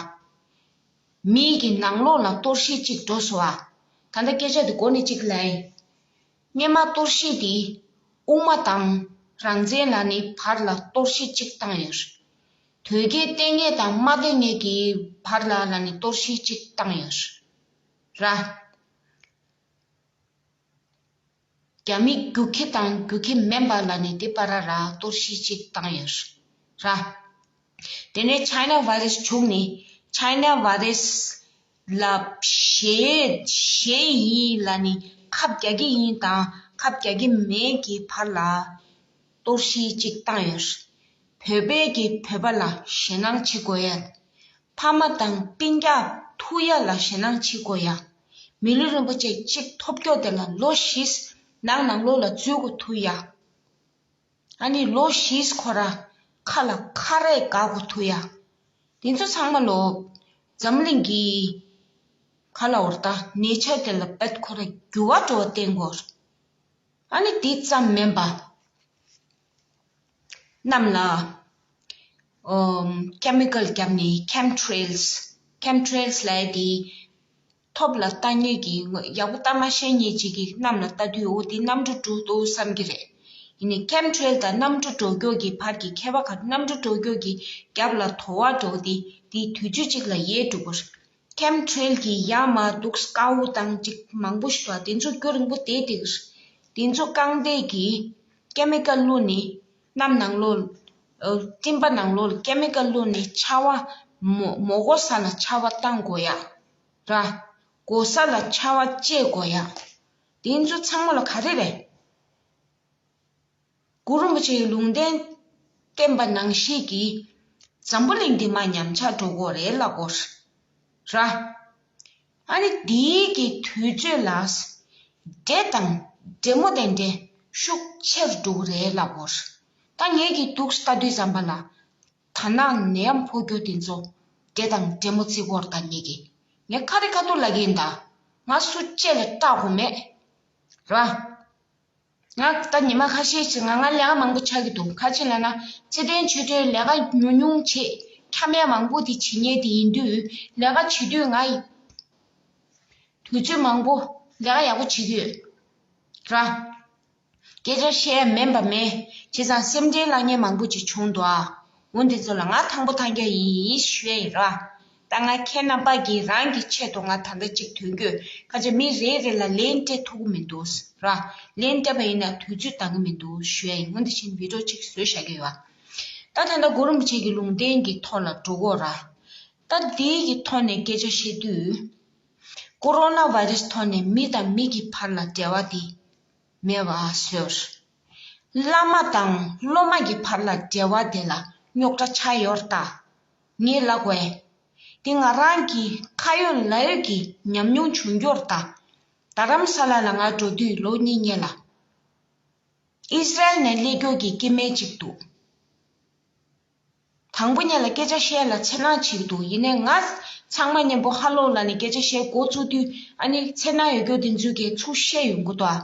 མི་གི་ནང་ལོགས་ལ་གཏོར་བཤིག་ཅིག་འགྲོ་སོང་བ། ད་ལྟ་སྐད་ཆ་དེ་འགོ་ནས་ཅིག་ལབ་ཡིན། སྔོན་མ་གཏོར་བཤིག་དེ་དབུ་མ་དང་རང་བཙན་ལབ་ནི་བར་ལ་གཏོར་བཤིག་ཅིག་བཏང་ཡོད། དོལ་རྒྱལ་བསྟེན་མཁན་དང་མ་བསྟེན་མཁན་གྱི་བར་ལ་ལབ་ནི་གཏོར་བཤིག་ཅིག་བཏང་ཡོད། ར། རྒྱ་མི་རྒྱུག་ཁྱི་དང་རྒྱུག་ཁྱི་མིན་པ་ལབ་ནི་དེ་བར་ར་གཏོར་བཤིག་ཅིག་བཏང་ཡོད་ར། དེ་ནས་ཆའི་ན་བྷའི་རེ་སི་བྱུང་ནི་ཆའི་ན་བྷའི་རེ་སི་ལ་ཞེ་ཞེ་ཡིན་ལབ་ནི་ཁབ་རྒྱག་གི་ཡིན་དང་ཁབ་རྒྱག་གི་མེད་ཀྱི་བར་ལ་གཏོར་བཤིག་ཅིག་བཏང་ཡོད། བོད་པའི་གི་བོད་པ་ལ་ཞེད་སྣང་བྱེད་དགོས་ཡ། ཕ་མ་དང་སྤུན་ཀྱག་ཐུག་ཡ་ལ་ཞེད་སྣང་བྱེད་དགོས་ཡ། མི་ལུས་རིན་པོ་ཆེ་གཅིག་ཐོབ་སྐྱོ་དེ་ལ་ལོ་བཞི་ནང་ནང་ལོགས་ལ་འཛུལ་དགོས་ཐུག་ཡ། ཨ་ནི་ལོ་བཞི་ཁོ་ར་ཁ་ལ་ཁ་རས་བཀག་དགོས་ཐུག་ཡ། དེ་ཚོ་ཚང་མ་ལོ་འཛམ་གླིང་གི་ཁ་ལ་འོར་ད་ནེ་ཆར་དེ་ལ་བེད་ཁོ་ར་འགྱུར་བ་འགྲོ་བ་བསྟན་དགོས། ཨ་ནི་དེ་ཙམ་མིན་པ། གནམ་ལ་ཨོམ་chemical བརྒྱབ་ནས་chemtrails chemtrails ལབ་དེ་ཐོབ་ལ་ལྟ་མཁན་གྱི་ཡག་པོ་ལྟ་མ་ཤེས་མཁན་ཅིག་གིས་གནམ་ལ་ལྟ་དུས་འོ་དེ་གནམ་གྲུ་འགྲོ་འདུག་བསམ་གྱི་རེད། ཡིན་ནའི་chemtrail དང་གནམ་གྲུ་འགྲོ་མགྱོགས་ཀྱི་བར་གྱི་ཁྱད་པར་ག་གནམ་གྲུ་འགྲོ་མགྱོགས་ཀྱི་རྒྱབ་ལ་དོ་བ་འགྲོ་དེ་དེ་དུས་ཚོད་གཅིག་ལ་ཡལ་འགྲོ་གི་རེད། chemtrail གི་ཡར་མར་འདུག་དཀར་པོ་དང་ཅིག་མང་པོ་ཞིག་འདུག་དེ་ཚོ་རྒྱུན་རིང་པོ་བསྡད་དེ་དེ་ཚོ་རྐང་བསྡད་ཀྱི་chemical བླུགས་ནས་གནམ་ནང་ལོགས་སྤྲིན་པ་ནང་ལོགས་chemical བླུགས་ནས་ཆར་པ་མོ་མོ་གོ་ས་ལ་ཆར་པ་བཏང་དགོས་ཡ། ར། གོ་ས་ལ་ཆར་པ་བཅད་དགོས་ཡ། དེ་ཚོ་ཚང་མ་ལ་ག་རེ་རེད། གུ་རུ་རིན་པོ་ཆེའི་ལུང་བསྟན་བསྟན་པ་ནང་བཞིན་གྱི་འཛམ་བུ་གླིང་འདི་མར་ཉམས་ཆག་འགྲོ་གི་རེད་ལབ་དགོས་ར། ཨ་ནི་དེའི་གི་དུས་ཚོད་ལ་འདྲེ་དང་འདྲེ་མོ་དེ་འདྲ་ཤུགས་ཆེར་འགྲོ་གི་རེད་ལབ་དགོས་ར། ད་ངས་གི་འདུག་ལྟ་དུས་ཙམ་པ་ལ་ད་ནང་ནད་ཡམས་ཕོག་རྒྱུ་དེ་ཚོ་འདྲེ་དང་འདྲེ་མོ་བརྩི་གི་ཡོད་རེད། ད་ངས་གི་ངས་ཁ་རི་ཁ་ཐུག་ལབ་ཀྱི་ཡིན། ད་ང་སུ་གཅིག་ལ་སྐྲག་དགོས་མེད་ར། ང་ད་ཉི་མ་ཁ་ཤས་ཤིག་ང་ང་ལས་ཀ་མང་པོ་ཆགས་ཀྱི་འདུག་ག་ཅི་ལབ་ན་ཚེ་བརྟན་ཆོས་སྒྲོན་ལས་ཀ་ཉུང་ཉུང་བྱེད། ཁྱབ་མེད་མང་པོ་དེ་བྱེད་མཁན་དེ་ཡིན་དུས་ལས་ཀ་བྱེད་དུས་ང་ཡི་དུས་ཚོད་མང་པོ་ལས་ཀ་ཡག་པོ་བྱེད་ཀྱི་ཡོད་ར། སྐད་ཆ་བཤད་མིན་པ་མེད། བྱས་ཙང་སེམས་ཁྲལ་གླ་ཉེན་མང་པོ་ཅིག་བྱུང་འདུག་ཨ། འོ་འདི་ཚོ་ལ་ང་ཐང་པོ་ཐང་རྒྱ་ཡིན་ཞུ་ཡ་ཡིན་ར། ད་ང་ཁྱེད་རྣམ་པ་གིས་རང་གི་ཆེད་དུ་ང་ད་ལྟ་གཅིག་དོན་གྱོད་ཁ་ཆེ་མི་རེ་རེ་ལ་ལན་སྤྲད་ཐུབ་ཀྱི་མི་འདུག་ར། ལན་སྤྲད་པ་ཡིན་ན་དུས་ཚོད་འདང་གི་མི་འདུག་ཞུ་ཡ་ཡིན། འོ་འདི་བཞིན་བི་ཌིའོ་གཅིག་བཟོས་བཞག་གི་ཡོད་ཨ། ད་ད་ལྟ་གུ་རུ་རིན་པོ་ཆེ་གི་ལུང་བསྟན་གྱི་ཐོག་ལ་འགྲོ་གོ་ར། ད་འདི་གི་ཐོག་ནས་སྐད་ཆ་བཤད་དུས། ཀོ་རོ་ན་བྷའི་རེ་སི་ཐོག་ནས་མི་དང་མི་གི་བར་ལ་འབྲེལ་བ་འདི་མེད་པ་བཟོས། བླ་མ་དང་སློབ་མ་གི་བར་ལ་འབྲེལ་བ་དེ་ལ་རྙོག་དྲ་ཆགས་ཡོད་རེད་ད། ངས་ལབ་དགོས། འདི་ང་རང་གི་ཁ་ཡོད་ལག་ཡོད་ཀྱི་ཉམས་མྱོང་བྱུང་ཡོད་རེད་ད། རྡ་རམ་ས་ལ་ལ་ང་འགྲོ་དུས་ལོ་གཉིས་སྔོན་ལ། ཨི་སི་རལ་ནས་སླེབས་མཁན་གྱི་སྐྱེ་དམན་ཅིག་འདུག་དང་པོ་ཉིད་ལ་སྐད་ཆ་བཤད་ལ་འཚེར་སྣང་བྱེད་ཀྱི་འདུག་ཡིན་ནའི་ང་ཚང་མ་མཉམ་པོ་ཧ་ལོ་ལབ་ནས་སྐད་ཆ་བཤད་འགོ་བཙུགས་དུས་ཨ་ནི་འཚེར་སྣང་ཡོད་རྒྱུ་དེ་ཚོས་ཀྱིས་ཚུར་བཤད་ཡོང་གི་འདུག་ཨ།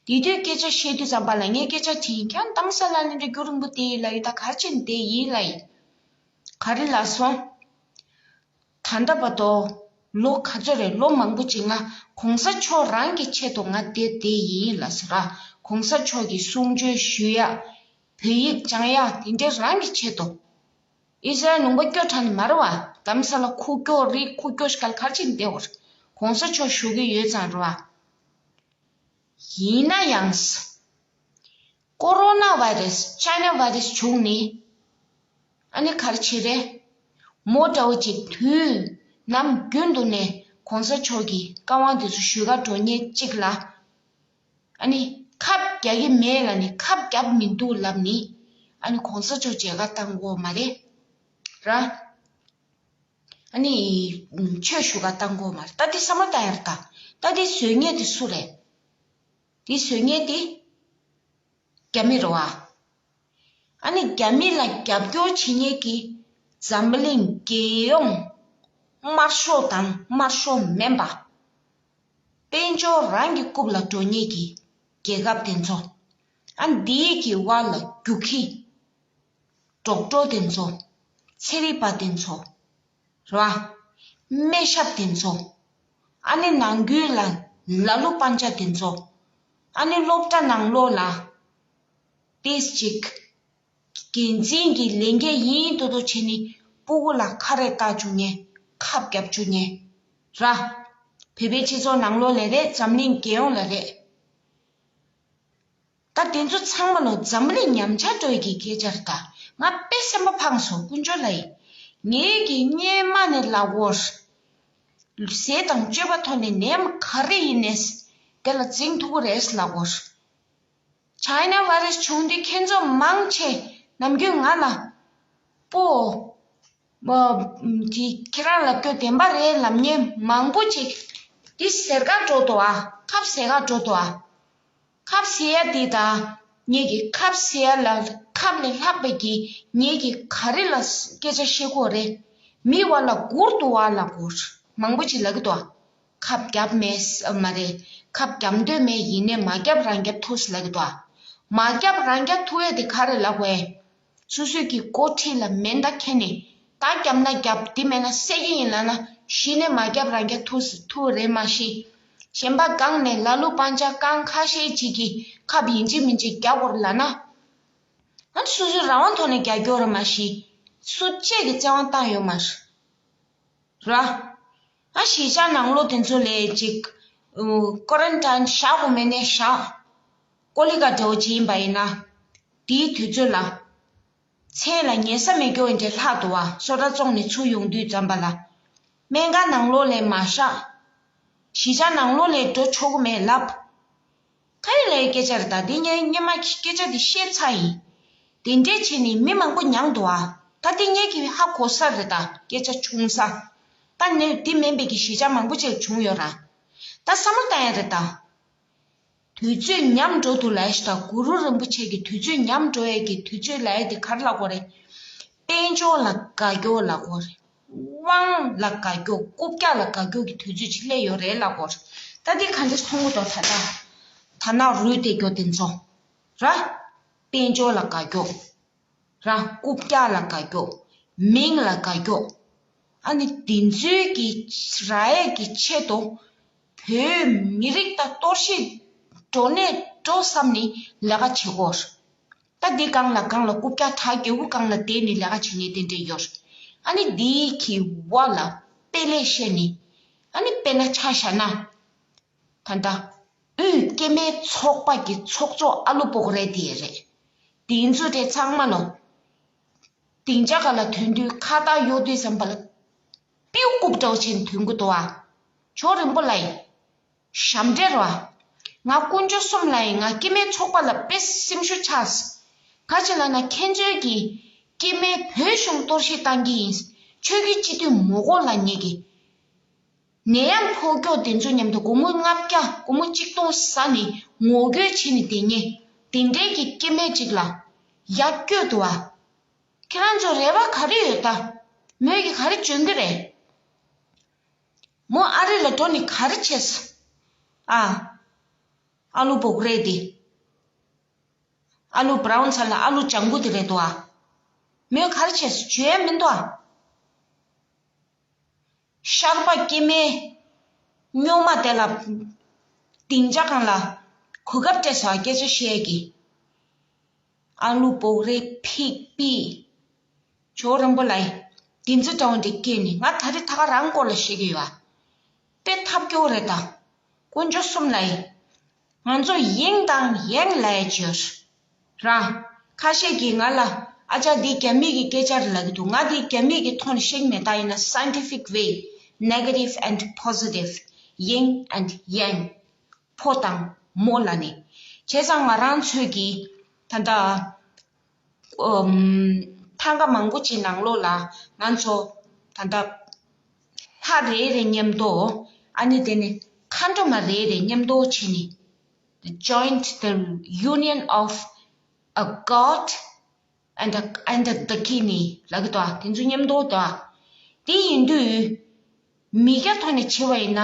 དེ་དུས་སྐད་ཆ་བཤད་དུས་ཙམ་པ་ལ་ངས་སྐད་ཆ་དྲིས་ཡིན། ཁྱེད་རང་རྡ་རམ་ས་ལ་ནས་འདྲ་རྒྱུན་རིང་པོ་བསྡད་ཡིན་ལབ་ཡོད། ད་ག་རེ་བྱས་ནས་བསྡད་ཡིན་ལབ་ཡིན། ག་རེ་ལབ་སོང་། ད་ལྟ་བར་དུ་ལོ་ག་ཚོད་རེད། ལོ་མང་པོ་ཅིག་ང་གོང་ས་མཆོག་རང་གི་ཆེད་དུ་ང་བསྡད་བསྡད་ཡིན་ལབ་ཟེར་ར། གོང་ས་མཆོག་གི་གསུང་ཆོས་ཞུ་ཡ། བོད་ཡིག་སྦྱང་ཡ་དེ་འདྲའི་རང་གི་ཆེད་དུ། ཨི་སི་རལ་ལུང་པ་སྐྱོ་དྲགས་ནི་མ་རེད་བ། རྡ་རམ་ས་ལ་ཁུག་ཀྱོག་རི་ཁུག་ཀྱོག་ཞིག་ག་ལ་ག་རེ་བྱས་ནས་བསྡད་ཡོད་རེད། གོང་ས་མཆོག་བཞུགས་ཀྱི་ཡོད་ཙང་རེད་བ། ཡིན་ན་ཡང་། ཀོ་རོ་ན་བྷའི་རེ་སི་ཆའི་ན་བྷའི་རེ་སི་བྱུང་ནི། ཨ་ནི་ག་རེ་བྱེད་རེད། མོ་འདྲ་བོ་ཅིག་དུས་ནམ་རྒྱུན་དུ་ནས་གོང་ས་མཆོག་གི་བཀའ་དབང་དེ་ཚོ་ཞུ་ག་འགྲོ་མཁན་གཅིག་ལ། ཨ་ནི་ཁབ་རྒྱག་གི་མེད་ལབ་ནི་ཁབ་རྒྱབ་མི་འདུག་ལབ་ནི། ཨ་ནི་གོང་ས་མཆོག་མཇལ་ཁ་བཏང་གོ་མ་རེད། ར། ཨ་ནི་ཆོས་ཞུ་ག་བཏང་གོ་མ་རེད། ད་དེ་བསམ་བློ་བཏང་ཡ་རེད་ད། ད་དེ་བཟོས་མཁན་དེ་སུ་རེད། དེ་བཟོ་མཁན་དེ་རྒྱ་མི་རེད་བ། ཨ་ནི་རྒྱ་མི་ལ་རྒྱབ་སྐྱོར་བྱེད་མཁན་གྱི་འཛམ་གླིང་རྒྱལ་ཡོངས་དམར་ཤོག་དང་དམར་ཤོག་མིན་པ། དཔལ་འབྱོར་རང་གི་རྐུབ་ལ་འགྲོ་མཁན་གྱི་རྒྱལ་ཁབ་དེ་ཚོ། ཨ་ནི་འདིའི་གི་བར་ལ་རྒྱུག་ཁྱི། ཌོག་ཊར་དེ་ཚོ། ཚན་རིག་པ་དེ་ཚོ། རེད་བ། སྨན་ཞབས་དེ་ཚོ། ཨ་ནི་ནང་ཁུལ་ལ་ལ་ལུ་པན་ཅ་དེ་ཚོ། ཨ་ནི་སློབ་གྲྭ་ནང་ལོགས་ལ། ཏིས་ཅིག་འགན་འཛིན་གྱི་ལས་འགན་ཡིན་མདོག་མདོག་བྱས་ནས་སྤུ་གུ་ལ་ཁ་རས་བཏགས་བཅུག་མཁན། ཁབ་བརྒྱབ་བཅུག་མཁན། ར། བོད་པའི་སྤྱི་ཚོགས་ནང་ལོགས་ལ་རེད། འཛམ་གླིང་རྒྱལ་ཡོངས་ལ་རེད། ད་དེ་ཚོ་ཚང་མ་ལོ་འཛམ་གླིང་ཉམས་ཆག་འགྲོ་ཡི་གི་སྐད་ཆ་རེད་ད། ང་དཔེ་སེམས་པ་ཕངས་སོང་དཀོན་མཆོག་ལྷ་ཡི། ངེད་ཀྱི་སྔོན་མ་ནས་ལབ་དགོས། ཟས་དང་སྤྱོད་པ་ཐོག་ནས་ནད་ཡམས་ག་རེ་ཡིན་ནས་དེ་ལ་འཛིང་ཐུབ་ཀྱི་རེད་ལབ་དགོས། ཆའི་ན་བྷའི་རས་བྱུང་དུས་ཁྱེད་ཚོ་མང་ཆེ་ནམ་རྒྱུན་ང་ལ་སྤོ། མ། དེ་ཁྱེད་རང་ལ་སྐྱོ་བདེན་པ་རེད་ལབ་མཁན་མང་པོ་ཅིག་འདི་ཟེར་ག་འགྲོ་འདུག་ཨ། ཁབ་ཟེར་ག་འགྲོ་འདུག་ཨ། ཁབ་ཟེར་ཡ་འདི་དང་། ངེད་ཀྱི་ཁབ་ཟེར་ཡ་ལ་ཁབ་ལས་ལྷག་པའི་གི་ངེད་ཀྱི་ག་རེ་ལ་སྐད་ཆ་བཤད་དགོས་རེད། མི་བ་ལ་སྒུར་འདུག་བ་ལབ་དགོས། མང་པོ་ཅིག་ལབ་ཀྱི་འདུག་ཨ། ཁབ་བརྒྱབ་མེད་ས་མ་རེད། ཁབ་བརྒྱབ་འདོད་མེད། ཡིན་ནའི་མ་བརྒྱབ་རང་བརྒྱབ་ཐུབ་ཟེར་ལབ་ཀྱི་འདུག་ཨ། མ་བརྒྱབ་རང་བརྒྱབ་ཐུབ་ཡས་དེ་ག་རེ་ལབ་དགོས། སོ་སོའི་གི་འགོ་ཁྲིད་ལ་མེ་མདའ་འཁྱེར་ནས་ད་བརྒྱབ་ན་བརྒྱབ། དེ་མེད་ན་བསད་རྒྱུ་ཡིན་ལབ་ན། གཞི་ནས་མ་བརྒྱབ་རང་བརྒྱབ་ཐུབ་ཐུབ་རེད་མ་གཞི། གཞན་པ་སྒང་ནས་ལ་ལུ་པན་ཅ་རྐང་ཁ་ཤས་ཅིག་གིས་ཁབ་ཡིན་གཅིག་མིན་གཅིག་རྒྱག་དགོས་རེད་ལབ་ན། ང་ཚོ་སོ་སོའི་རང་དབང་ཐོག་ནས་རྒྱག་རྒྱུ་རེད་མ་གཞི། སུ་གཅིག་གིས་བཙན་དབང་བཏང་ཡོད་མ་རེད། ར། ཨ་གཞིས་ཆགས་ནང་ལོགས་དེ་ཚོ་ལས་ཅིག་ཀོ་རན་ཊིན་བཞག་དགོས་མེད་ནའི་བཞག་ཀོ་ལི་ག་འདྲ་བོ་ཅིག་ཡིན་པ་ཡིན་ན། དེའི་དུས་ཚོད་ལ། མཚན་ལ་ཉལ་ས་མེད་རྒྱུ་འདྲ་ལྷག་འདུག་བ། སོ་ཊ་བཙོངས་ནས་ཚུར་ཡོང་དུས་ཙམ་པ་ལ། སྨན་ཁང་ནང་ལོགས་ལ་མ་བཞག་གཞིས་ཆགས་ནང་ལོགས་ལ་འགྲོ་ཆོག་གི་མེད་ལབ། ག་རེ་ལབ་ཡའི་སྐད་ཆ་རེད་ད། དེ་ངས་སྔོན་མ་སྐད་ཆ་དེ་བཤད་ཚར་ཡིན། དེ་འདྲས་བྱས་ནས་མི་མང་པོ་མྱངས་འདུག་ཨ། ད་དེ་ངས་ཀྱི་ཧ་གོ་ས་རེད་ད། སྐད་ཆ་བྱུང་ས། ད་ནི་དེ་མིན་པའི་གི་གཞིས་ཆགས་མང་པོ་ཅིག་བྱུང་ཡོད་ར། ད་བསམ་བློ་བཏང་ཡ་རེད་ད། དུས་ཚོད་ཉམས་འགྲོ་འདུག་ལབ་ཡ་ཞིག་དང་། གུ་རུ་རིན་པོ་ཆེ་གི་དུས་ཚོད་ཉམས་འགྲོ་ཡ་གི་དུས་ཚོད་ལབ་ཡ་དེ་ག་རེ་ལབ་དགོས་རེད། དཔལ་འབྱོར་ལ་དགའ་སྐྱོ་ལབ་དགོས་རེད། དབང་ལ་དགའ་སྐྱོ། རྐུབ་བཀྱག་ལ་དགའ་སྐྱོ་གི་དུས་ཚོད་ཅིག་སླེབས་ཡོད་རེད་ལབ་དགོས་རེད། ད་འདི་ག་འདྲ་མཐོང་གི་འདུག་ད་ལྟ། ད་ནག་རུལ་བསྡད་རྒྱུ་དེ་ཚོ། ར། དཔལ་འབྱོར་ལ་དགའ་སྐྱོ། ར། རྐུབ་བཀྱག་ལ་དགའ་སྐྱོ། མིང་ལ་དགའ་སྐྱོ། ཨ་ནི་དེ་ཚོའི་གི་རག་ཡས་ཀྱི་ཆེད་དུ། བོད་མི་རིགས་ད་གཏོར་བཤིག་འགྲོ་ནས་འགྲོ་བསམ་ནས་ལས་ཀ་བྱེད་དགོས། ད་འདི་སྒང་ལ་སྒང་ལ་རྐུབ་བཀྱག་དྲག་རྒྱལ་པོ་སྒང་ལ་བསྡད་ནས་ལས་ཀ་བྱེད་མཁན་དེ་འདྲས་ཡོད། ཨ་ནི་འདིའི་གི་བ་ལ་དཔེ་ལེགས་བཤད་ནི། ཨ་ནི་དཔེར་ན་ཆ་བཞག་ན། ད་ལྟ་དབུས་སྐྱེ་དམན་ཚོགས་པ་གི་ཚོགས་གཙོ་ཨ་ལུ་པོ་ཀོ་རེ་དེ་རེད། དེ་ཚོ་དེ་ཚང་མ་ལོ། སྡིངས་ཆ་སྒང་ལ་ཐོན་དུས་ཁ་བཏགས་གཡོག་དུས་ཙམ་པ་ལ། པིའུ་རྐུབ་འདྲ་བོ་བྱས་ནས་ཐོན་གི་འདུག་བ། ཇོ་རིན་པོ་ལགས། ཞབས་འདྲེན་རེད་བ། ང་དཀོན་མཆོག་གསུམ་ལ་ཡིན། ང་སྐྱེ་དམན་ཚོགས་པ་ལ་དཔེ་སེམས་ཤུགས་ཆག་ག་ཅི་ལབ་ན་ཁྱེད་ཚོའི་གིས་སྐྱེ་དམན་བོད་གཞུང་གཏོར་བཤིག་བཏང་གི་ཡིན། ཆོས་བརྒྱུད་སྤྱི་འཐུས་མི་དགོས་ལབ་མཁན་གྱི། ནད་ཡམས་ཕོག་རྒྱུ་དེ་ཚོ་མཉམ་དུ་སྒོར་མོ་ལྔ་བརྒྱ་སྒོར་མོ་གཅིག་སྟོང་ཟ་ནས་ངོ་རྒོལ་བྱས་ནས་བསྡད་མཁན་དེ་འདྲའི་གི་སྐྱེ་དམན་ཅིག་ལ་ཡར་བསྐྱོད་འདུག་བ། ཁྱེད་རང་ཚོ་རེ་བ་ག་རེ་ཡོད་ད། མོས་ཀྱིས་ག་རེ་འཇོན་གི་རེད། མོ་ཨ་རི་ལ་འགྲོ་ནས་ག་རེ་བྱས་སོང་། ཨ། ཨ་ལུ་བོག་རེད་དེ། ཨ་ལུ་བྷ་རའུན་ཚ་ལ་ཨ་ལུ་ལྗང་གུ་དེ་རེད་དོ་ཨ། མོས་ག་རེ་བྱས་སོང་བརྗོད་ཡ་མི་འདུག་ཨ། ཤར་པ་སྐྱེ་དམན་རྙོག་མ་དེ་ལ་སྡིངས་ཆ་སྒང་ལ་གོ་སྐབས་སྤྲད་སོང་ཨ། སྐད་ཆ་བཤད་ཀྱི། ཨ་ལུ་བོག་རེ་ཕིག་པི། ཇོ་རིན་པོ་ལགས། འདི་ཚོ་འདྲ་བོ་འདི་སྐྱེས་ནས་ང་ད་རེས་ད་ག་རང་སྐོར་ལ་བཤད་ཀྱི་ཡོད་ཨ། དཔེ་ཐབས་སྐྱོ་རེད་ད། དཀོན་མཆོག་གསུམ་ལ་ཡིན། ང་ཚོ་ཡིན་དང་ཡིན་ལབ་ཡ་ཅིག་ཡོད་ར། ཁ་ཤས་ཀྱིས་ང་ལ་ཨ་ཅག་འདི་རྒྱ་མི་གི་སྐད་ཆ་རེད་ལབ་ཀྱི་འདུག་ང་འདི་རྒྱ་མི་གི་ཐོག་ནས་བཤད་ཀྱི་མེད། ད་ཡིན་ན་scientific way, negative and positive, yin and yang, ཕོ་དང་མོ་ལ་ནི། བྱས་ཙང་ང་རང་ཚོས་ཀྱི་ད་ལྟ་ཨམ། ཐང་ག་མང་པོ་ཅིག་ནང་ལོགས་ལ་ང་ཚོ་ད་ལྟ་ལྷ་རེ་རེ་མཉམ་དུ། ཨ་ནི་དེ་ནི་མཁའ་འགྲོ་མ་རེ་རེ་མཉམ་དུ་བྱས་ནས། joined the union of a god and a, and the kidney ལབ་ཀྱི་འདུག་དེ་ཚོ་མཉམ་དུ་འདུག་དེ་ཡིན་དུས། མི་སྐྱ་ཐོག་ནས་བྱས་པ་ཡིན་ན།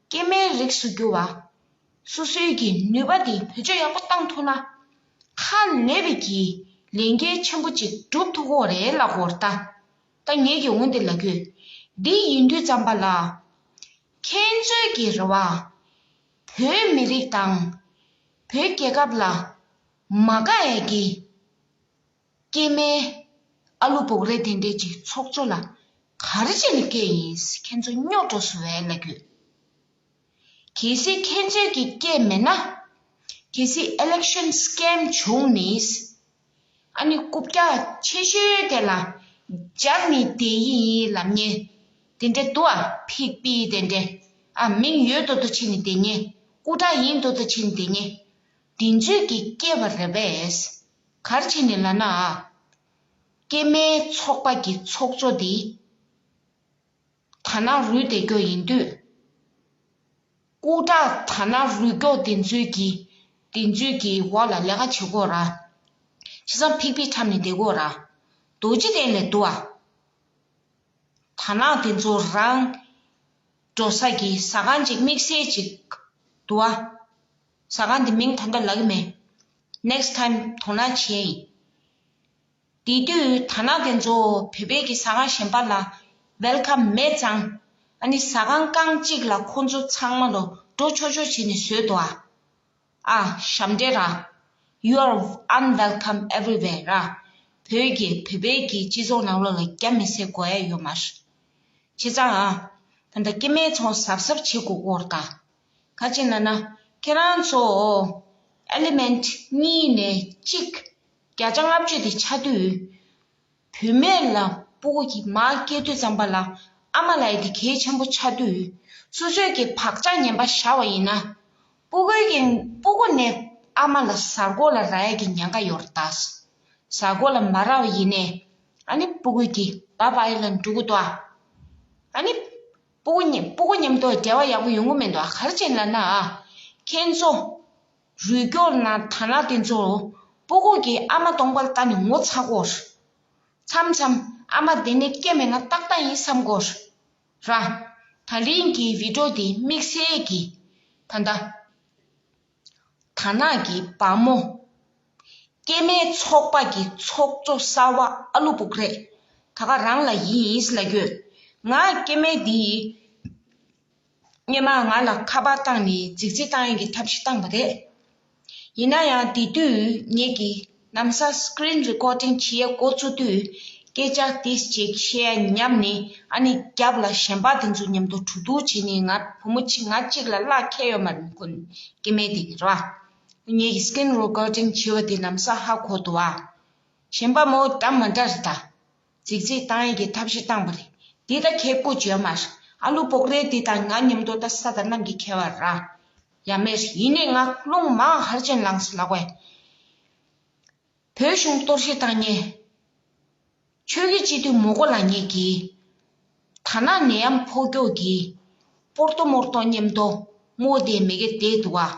སྐྱེ་དམན་རིགས་སུ་གྱུར་པ། སོ་སོའི་གི་ནུས་པ་དེ་བེད་སྤྱོད་ཡག་པོ་བཏང་ཐུབ་ན། ཧ་ལས་པའི་གི་ལས་འགན་ཆེན་པོ་ཅིག་སྒྲུབ་ཐུབ་ཀྱི་རེད་ལབ་ཀྱི་ཡོད་རེད་ད། ད་ངས་ཀྱི་འོ་འདི་ལབ་ཀྱི་ཡོད། འདི་ཡིན་དུས་ཙམ་པ་ལ། ཁྱེད་ཚོའི་གི་རེ་བ། བོད་མི་རིགས་དང་། བོད་རྒྱལ་ཁབ་ལ་མ་དགའ་ཡས་ཀྱི་སྐྱེ་དམན་ཨ་ལུ་བོག་རེ་དེ་འདྲས་ཅིག་ཚོགས་གཙོ་ལ་ག་རེ་བྱས་ནས་སྐྱེས་ཡིན། ཁྱེད་ཚོ་རྙོག་དྲ་བཟོ་བའི་ལབ་ཀྱི་ཡོད། གལ་སྲིད་ཁྱེད་ཚོས་ཀྱི་སྐད་མེད་ན། གལ་སྲིད་election scam བྱུང་ནས། ཨ་ནི་རྐུབ་བཀྱག་ཆེ་ཤོས་དེ་ལ་སྦྱར་ནས་བསྡད་ཡིན་ལབ་མཁན། དེ་འདྲ་འདུག་ཨ། ཕིག་པི་དེ་འདྲ། ཨ། མིང་ཡོད་མདོག་མདོག་བྱས་ནས་བསྡད་མཁན། སྐུ་དྲག་ཡིན་མདོག་མདོག་བྱས་ནས་བསྡད་མཁན། དེ་ཚོས་ཀྱི་སྐྱེས་པ་རེད་པས། ག་རེ་བྱས་ནས་ལབ་ན། ཨ། སྐྱེ་དམན་ཚོགས་པ་གི་ཚོགས་གཙོ་དེ། ད་ནང་རུལ་བསྡད་རྒྱུ་ཡིན་དུས། སྐུ་དྲག་ད་ནང་རུལ་རྒྱུ་དེ་ཚོའི་གི། དེ་ཚོའི་གི་འོག་ལ་ལས་ཀ་བྱེད་དགོས་ར། བྱས་ཙང་ཕིག་ཕིག་འཁྲབ་ནས་བསྡད་དགོས་ར། རྡོ་རྗེ་གདན་ལས་འདུག་ཨ། ད་ནང་དེ་ཚོ་རང་འགྲོ་ས་གི་ཟ་ཁང་ཅིག་དམིགས་བསལ་ཅིག་འདུག་ཨ། ཟ་ཁང་དེ་མིང་ད་ལྟ་ལབ་ཀྱི་མེད། next time དོ་སྣང་བྱེད་ཡིན། དེ་དུས་ད་ནང་དེ་ཚོ་བོད་པའི་གི་ཟ་ཁང་གཞན་པ་ལ་welcome མེད་ཙང་། ཨ་ནི་ཟ་ཁང་རྐང་གཅིག་ལ་ཁོ་ཚོ་ཚང་མ་ལོ་འགྲོ་ཆོག་ཆོག་བྱས་ནས་བཟོས་འདུག་ཨ། ཨ། ཞབས་འདྲེན་ར། You are unwelcome everywhere ར། བོད་ཀྱི་བོད་པའི་གི་སྤྱི་ཚོགས་ནང་ལོགས་ལ་རྒྱ་མི་སེ་དགོས་ཡ་ཡོད་མ་རེད། བྱས་ཙང་ཨ། ད་ལྟ་སྐྱེ་དམན་ཚོ་གཟབ་གཟབ་བྱེད་དགོས་སྐོར་ད། ག་ཅི་ན་ན། ཁྱེད་རང་ཚོ་element གཉིས་ནས་གཅིག་བརྒྱ་ཆ་ལྔ་བཅུ་དེ་ཆགས་དུས། བུད་མེད་ལ་སྤུ་གུ་གི་མ་སྐྱེས་དུས་ཙམ་པ་ལ་ཨ་མ་ལ་ཡི་དེ་གལ་ཆེན་པོ་ཆགས་དུས། སོ་སོའི་གི་བག་ཆགས་ངན་པ་བཞག་པ་ཡིན་ན། སྤུ་གུའི་གི་སྤུ་གུ་ནས་ཨ་མ་ལ་གཟའ་འཁོར་ལ་རག་ཡ་གི་ཉེན་ཁ་ཡོད་རེད་ད། གཟའ་འཁོར་ལ་མ་རག་པ་ཡིན་ནས། ཨ་ནི་སྤུ་གུ་གི་bye bye ལ་འགྲོ་གི་འདུག་ཨ། ཨ་ནི། སྤུ་གུ་མཉམ་སྤུ་གུ་མཉམ་དུ་འབྲེལ་བ་ཡག་པོ་ཡོང་གི་མི་འདུག་ཨ། ག་རེ་བྱས་ལབ་ན་ཨ། ཁྱེད་ཚོ། རུས་སྐྱོར་ན་ཐ་ན་དེ་ཚོ། སྤུ་གུ་གི་ཨ་མ་སྟོང་པར་ལྟ་ནས་ངོ་ཚ་གོ། མཚམས་མཚམས་ཨ་མ་དེ་ནས་སྐྱེ་མེད་ན་ཏག་ཏག་ཡིན་བསམ་གོ། ར། ད་རིང་གི་video དེ་དམིགས་བསལ་གྱི། ད་ལྟ། ད་ནག་གི་བ་མོ། སྐྱེ་དམན་ཚོགས་པ་གི་ཚོགས་གཙོ་གསར་བ་ཨ་ལུ་བུག་རེད། ད་ག་རང་ལ་ཡིན་ཟེར་ལབ་ཡོད། ང་སྐྱེ་དམན་འདི། སྔོན་མ་ང་ལ་ཁ་པར་བཏང་ནས་རྫིག་རྫིག་བཏང་ཡས་ཀྱི་ཐབས་ཤེས་བཏང་བ་རེད། ཡིན་ན་ཡང་དེ་དུས་ངེད་ཀྱིས་ལམ་སང་screen recording བྱེད་ཡས་འགོ་བཙུགས་དུས། སྐད་ཆ་དེ་ཅིག་བཤད་ཡ་ཉམས་ནས། ཨ་ནི་རྒྱབ་ལ་གཞན་པ་དེ་ཚོ་མཉམ་དུ་གྲོས་བསྡུར་བྱས་ནས། ང་བུ་མོ་གཅིག་ང་གཅིག་ལ་གླགས་ཁེལ་ཡོད་མ་རེད། ཁོ་སྐྱེ་དམན་དེ་རེད་བ། ངེད་ཀྱིས་screen recording བྱས་པ་དེ་ལམ་སང་ཧ་གོ་འདུག་བ། གཞན་པ་མོ་འདྲ་མ་འདྲ་རེད་ད། རྫིག་རྫིག་བཏང་ཡས་ཀྱི་ཐབས་ཤེས་བཏང་བ་རེད། འདི་ད་ཁེ་སྤོགས་བྱས་མ་རེད། ཨ་ལུ་བོག་རེ་འདི་དང་ང་མཉམ་དུ་ད་ས་དང་གནམ་གྱི་ཁྱད་པར་ར། ཡ་མེད་རེད། ཡིན་ནའི་ང་རླུང་མང་ཧར་ཅན་ལངས་སུ་ལག་བས། བོད་གཞུང་གཏོར་བཤིག་བཏང་ཉེ། ཆོས་ཀྱི་སྤྱི་འཐུས་མོ་གོ་ལ་ཉེ་གིས། ད་ནག་ནད་ཡམས་ཕོག་མཁན་གྱི་པོར་ཏོ་མོར་ཏོ་མཉམ་དུ་རྨོ་དེ་མི་གེ་བསྡད་འདུག་བ།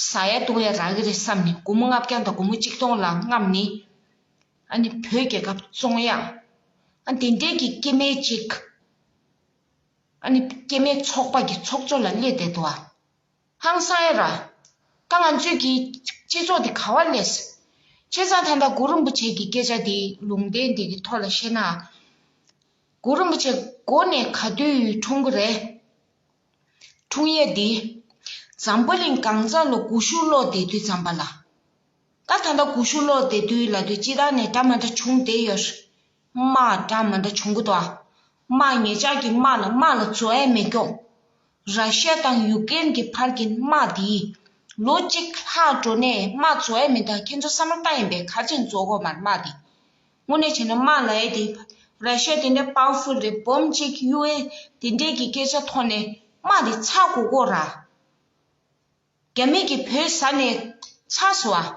ཟ་ཡ་འཐུང་ཡ་རག་གི་རེད་བསམ་ནས་སྒོར་མོ་ལྔ་བརྒྱ་དང་སྒོར་མོ་གཅིག་སྟོང་ལ་རྔམ་ནས། ཨ་ནི་བོད་རྒྱལ་ཁབ་བཙོང་ཡ། ཨ་དེ་འདྲའི་གི་སྐྱེ་དམན་ཅིག་ཨ་ནི་སྐྱེ་དམན་ཚོགས་པ་གི་ཚོགས་གཙོ་ལ་སླེབས་བསྡད་འདུག་བ། ཧང་སང་ཡ་ར། ད་ང་ཚོའི་གི་སྤྱི་ཚོགས་འདི་ག་བ་སླེབས། བྱས་ཙང་ད་ལྟ་གུ་རུ་རིན་པོ་ཆེ་གི་སྐད་ཆ་འདི་ལུང་བསྟན་འདི་གི་ཐོག་ལ་བཤད་ན། གུ་རུ་རིན་པོ་ཆེ་མགོ་ནས་ག་དུས་འཁྲུངས་གི་རེད། འཁྲུངས་ཡས་འདི། འཛམ་བུ་གླིང་གང་ས་ལ་སྒུལ་ཤུགས་སློག་བསྡད་དུས་ཙམ་པ་ལ། ད་ད་ལྟ་སྒུལ་ཤུགས་སློག་བསྡད་དུས་ལབ་དུས་སྤྱིར་བཏང་ནས་འདྲ་མ་འདྲ་བྱུང་བསྡད་ཡོད། དམག་འདྲ་མ་འདྲ་བྱུང་གི་འདུག་ཨ། དམག་ཉེ་ཆར་གྱི་དམག་ལ་དམག་ལ་རྫོགས་ཡས་མེད་ཀྱོག་ར་ཤ་ཡ་དང་ཡུ་ཀེ་རེན་གྱི་བར་གྱི་དམག་འདི། ལོ་གཅིག་ལྷག་འགྲོ་ནས་དམག་རྫོགས་ཡས་མེད། ད་ཁྱེད་ཚོ་བསམ་བློ་བཏང་ཡིན་པས། ག་རེ་བྱས་ནས་རྫོགས་ཀྱོག་མ་རེད་དམག་འདི། དངོས་གནས་བྱས་ན་དམག་ལབ་ཡས་དེ། ར་ཤ་ཡ་དེ་འདྲའི་པ་ཝར་ཕུལ་རེད། བོམ་གཅིག་ཡུ་ཨེ་དེ་འདྲའི་གི་སྐད་ཆ་ཐོག་ནས་དམག་དེ་ཚར་དགོས་ཀྱོག་ར། རྒྱ་མི་གིས་བོད་ཟ་ནས་ཚར་སོང་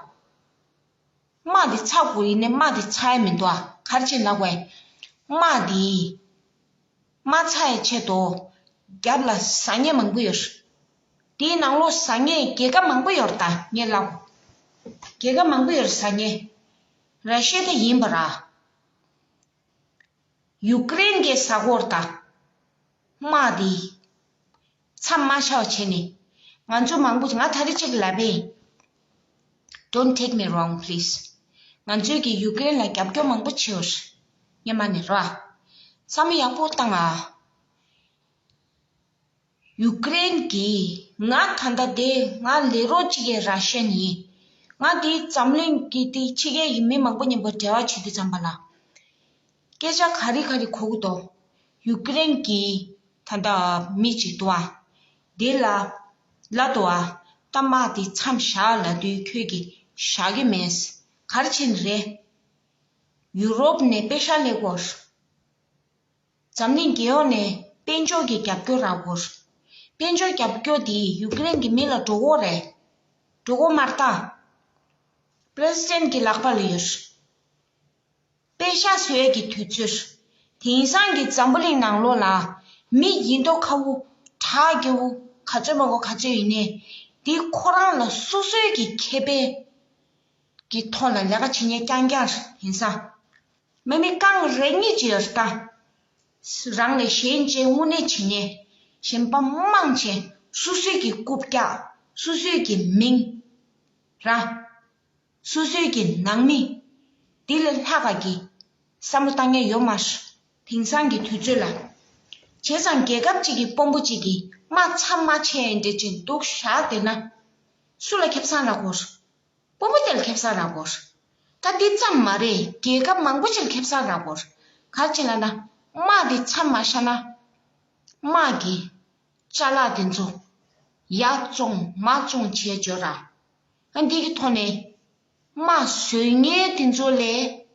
བ། དམག་དེ་ཚར་དགོས་ཡིན་ནའི་དམག་དེ་ཚར་ཡ་མི་འདུག་ཨ། ག་རེ་བྱས་ལབ་དགོས། དམག་དེ། དམག་ཚར་ཡའི་ཆེད་དུ། རྒྱབ་ལ་ཟ་ཉེ་མང་པོ་ཡོད། དེའི་ནང་ལོགས་ཟ་མཁན་རྒྱལ་ཁབ་མང་པོ་ཡོད་རེད་ད། ངས་ལབ། རྒྱལ་ཁབ་མང་པོ་ཡོད་རེད་ཟ་མཁན། ར་ཤི་ཡ་ད་ཡིན་པ་ར། ཡུཀ་རེན་གྱིས་ཟ་གི་ཡོད་རེད་ད། དམག་འདི་མཚམས་མ་བཞག་བྱས་ནས། ང་ཚོ་མང་པོ། ང་ད་རེས་གཅིག་ལབ་པས། Don't take me wrong, please. ང་ཚོས་ཀྱིས་ཡུཀ་རེན་ལ་རྒྱབ་སྐྱོར་མང་པོ་བྱས་ཡོད་རེད། སྔོན་མ་ནས་ར། བསམ་བློ་ཡག་པོ་བཏང་ཨ། ཡུཀ་རེན་གྱིས། ང་ད་ལྟ་དེ་ང་ལས་རོགས་གཅིག་གི་ར་ཤན་ཡིན། ང་དེ་འཛམ་གླིང་གི་དེ་ཕྱི་རྒྱལ་གྱི་མི་མང་པོ་མཉམ་པོ་འབྲེལ་བ་བྱེད་དུས་ཙམ་པ་ལ། སྐད་ཆ་ག་རེ་ག་རེ་གོ་གི་འདུག་ཡུཀ་རེན་གྱི་ད་ལྟ་མི་གཅིག་འདུག་ཨ། དེ་ལ་ལབ་འདུག་ཨ། ད་དམག་དེ་མཚམས་བཞག་ལབ་དུས་ཁྱོད་ཀྱིས་བཞག་གི་མེད། ག་རེ་བྱས་ནས་རེད། ཡུ་རོབ་ནས་པེ་ཤག་སླེབས་ཡོད། འཛམ་གླིང་རྒྱལ་ཡོངས་ནས་དཔལ་འབྱོར་གྱི་རྒྱབ་སྐྱོར་རག་གི་ཡོད། དཔལ་འབྱོར་རྒྱབ་སྐྱོར་དེ་ཡུཀ་རེན་གྱི་མི་ལ་འགྲོ་གི་ཡོད་རེད། འགྲོ་གི་ཡོད་མ་རེད་ད། པྲེ་སི་ཌེན་གྱི་ལག་པ་ལ་ཡོད། པེ་ཤག་བཟོ་ཡས་ཀྱི་དུས་ཚོད། དེང་སང་གི་འཛམ་བུ་གླིང་ནང་ལོགས་ལ་མི་ཡིན་མདོག་ཁ་པོ། དྲག་རྒྱུ་བོ་ག་ཚོད་མང་པོ་ག་ཚོད་ཡིན་ནའི། འདི་ཁོ་རང་ལ་སོ་སོའི་གི་ཁེ་ཕན་གྱི་ཐོག་ལ་ལས་ཀ་བྱེད་མཁན་རྐྱང་རྐྱང་རེད། དེང་སང་མི་མི་རྐང་རེ་གཉིས་ཅིག་ཡོད་རེད་ད། རང་ལས་གཞན་གཅེས། དངོས་གནས་བྱེད་མཁན། གཞན་པ་མང་ཆེ་སོ་སོའི་གི་རྐུབ་བཀྱག་སོ་སོའི་གི་མིང་ར། སོ་སོའི་གི་ནང་མི། དེ་ལས་ལྷག་ག་གི་བསམ་བློ་བཏང་མཁན་ཡོད་མ་རེད། དེང་སང་གི་དུས་ཚོད་ལ། བྱས་ཙང་རྒྱལ་ཁབ་ཅིག་གི་དཔོན་པོ་ཅིག་གིས་དམག་མཚམས་མ་ཆད་འདྲ་ཅིག་འདུག་བཞག་བསྡད་ན། སུ་ལ་ཁེ་བཟང་རག་གི་ཡོད། དཔོན་པོ་དེ་ལ་ཁེ་བཟང་རག་གི་ཡོད། ད་འདི་ཙམ་མ་རེད། རྒྱལ་ཁབ་མང་པོ་ཅིག་ལ་ཁེ་བཟང་རག་གི་ཡོད། ག་རེ་བྱས་ལབ་ན། དམག་འདི་མཚམས་མ་བཞག་ན། དམག་གི་ཅ་ལག་དེ་ཚོ་ཡར་བཙོང་མར་བཙོང་བྱས་འབྱོར་ར། ཨ། འདི་གི་ཐོག་ནས་དམག་བཟོ་མཁན་དེ་ཚོ་ལ་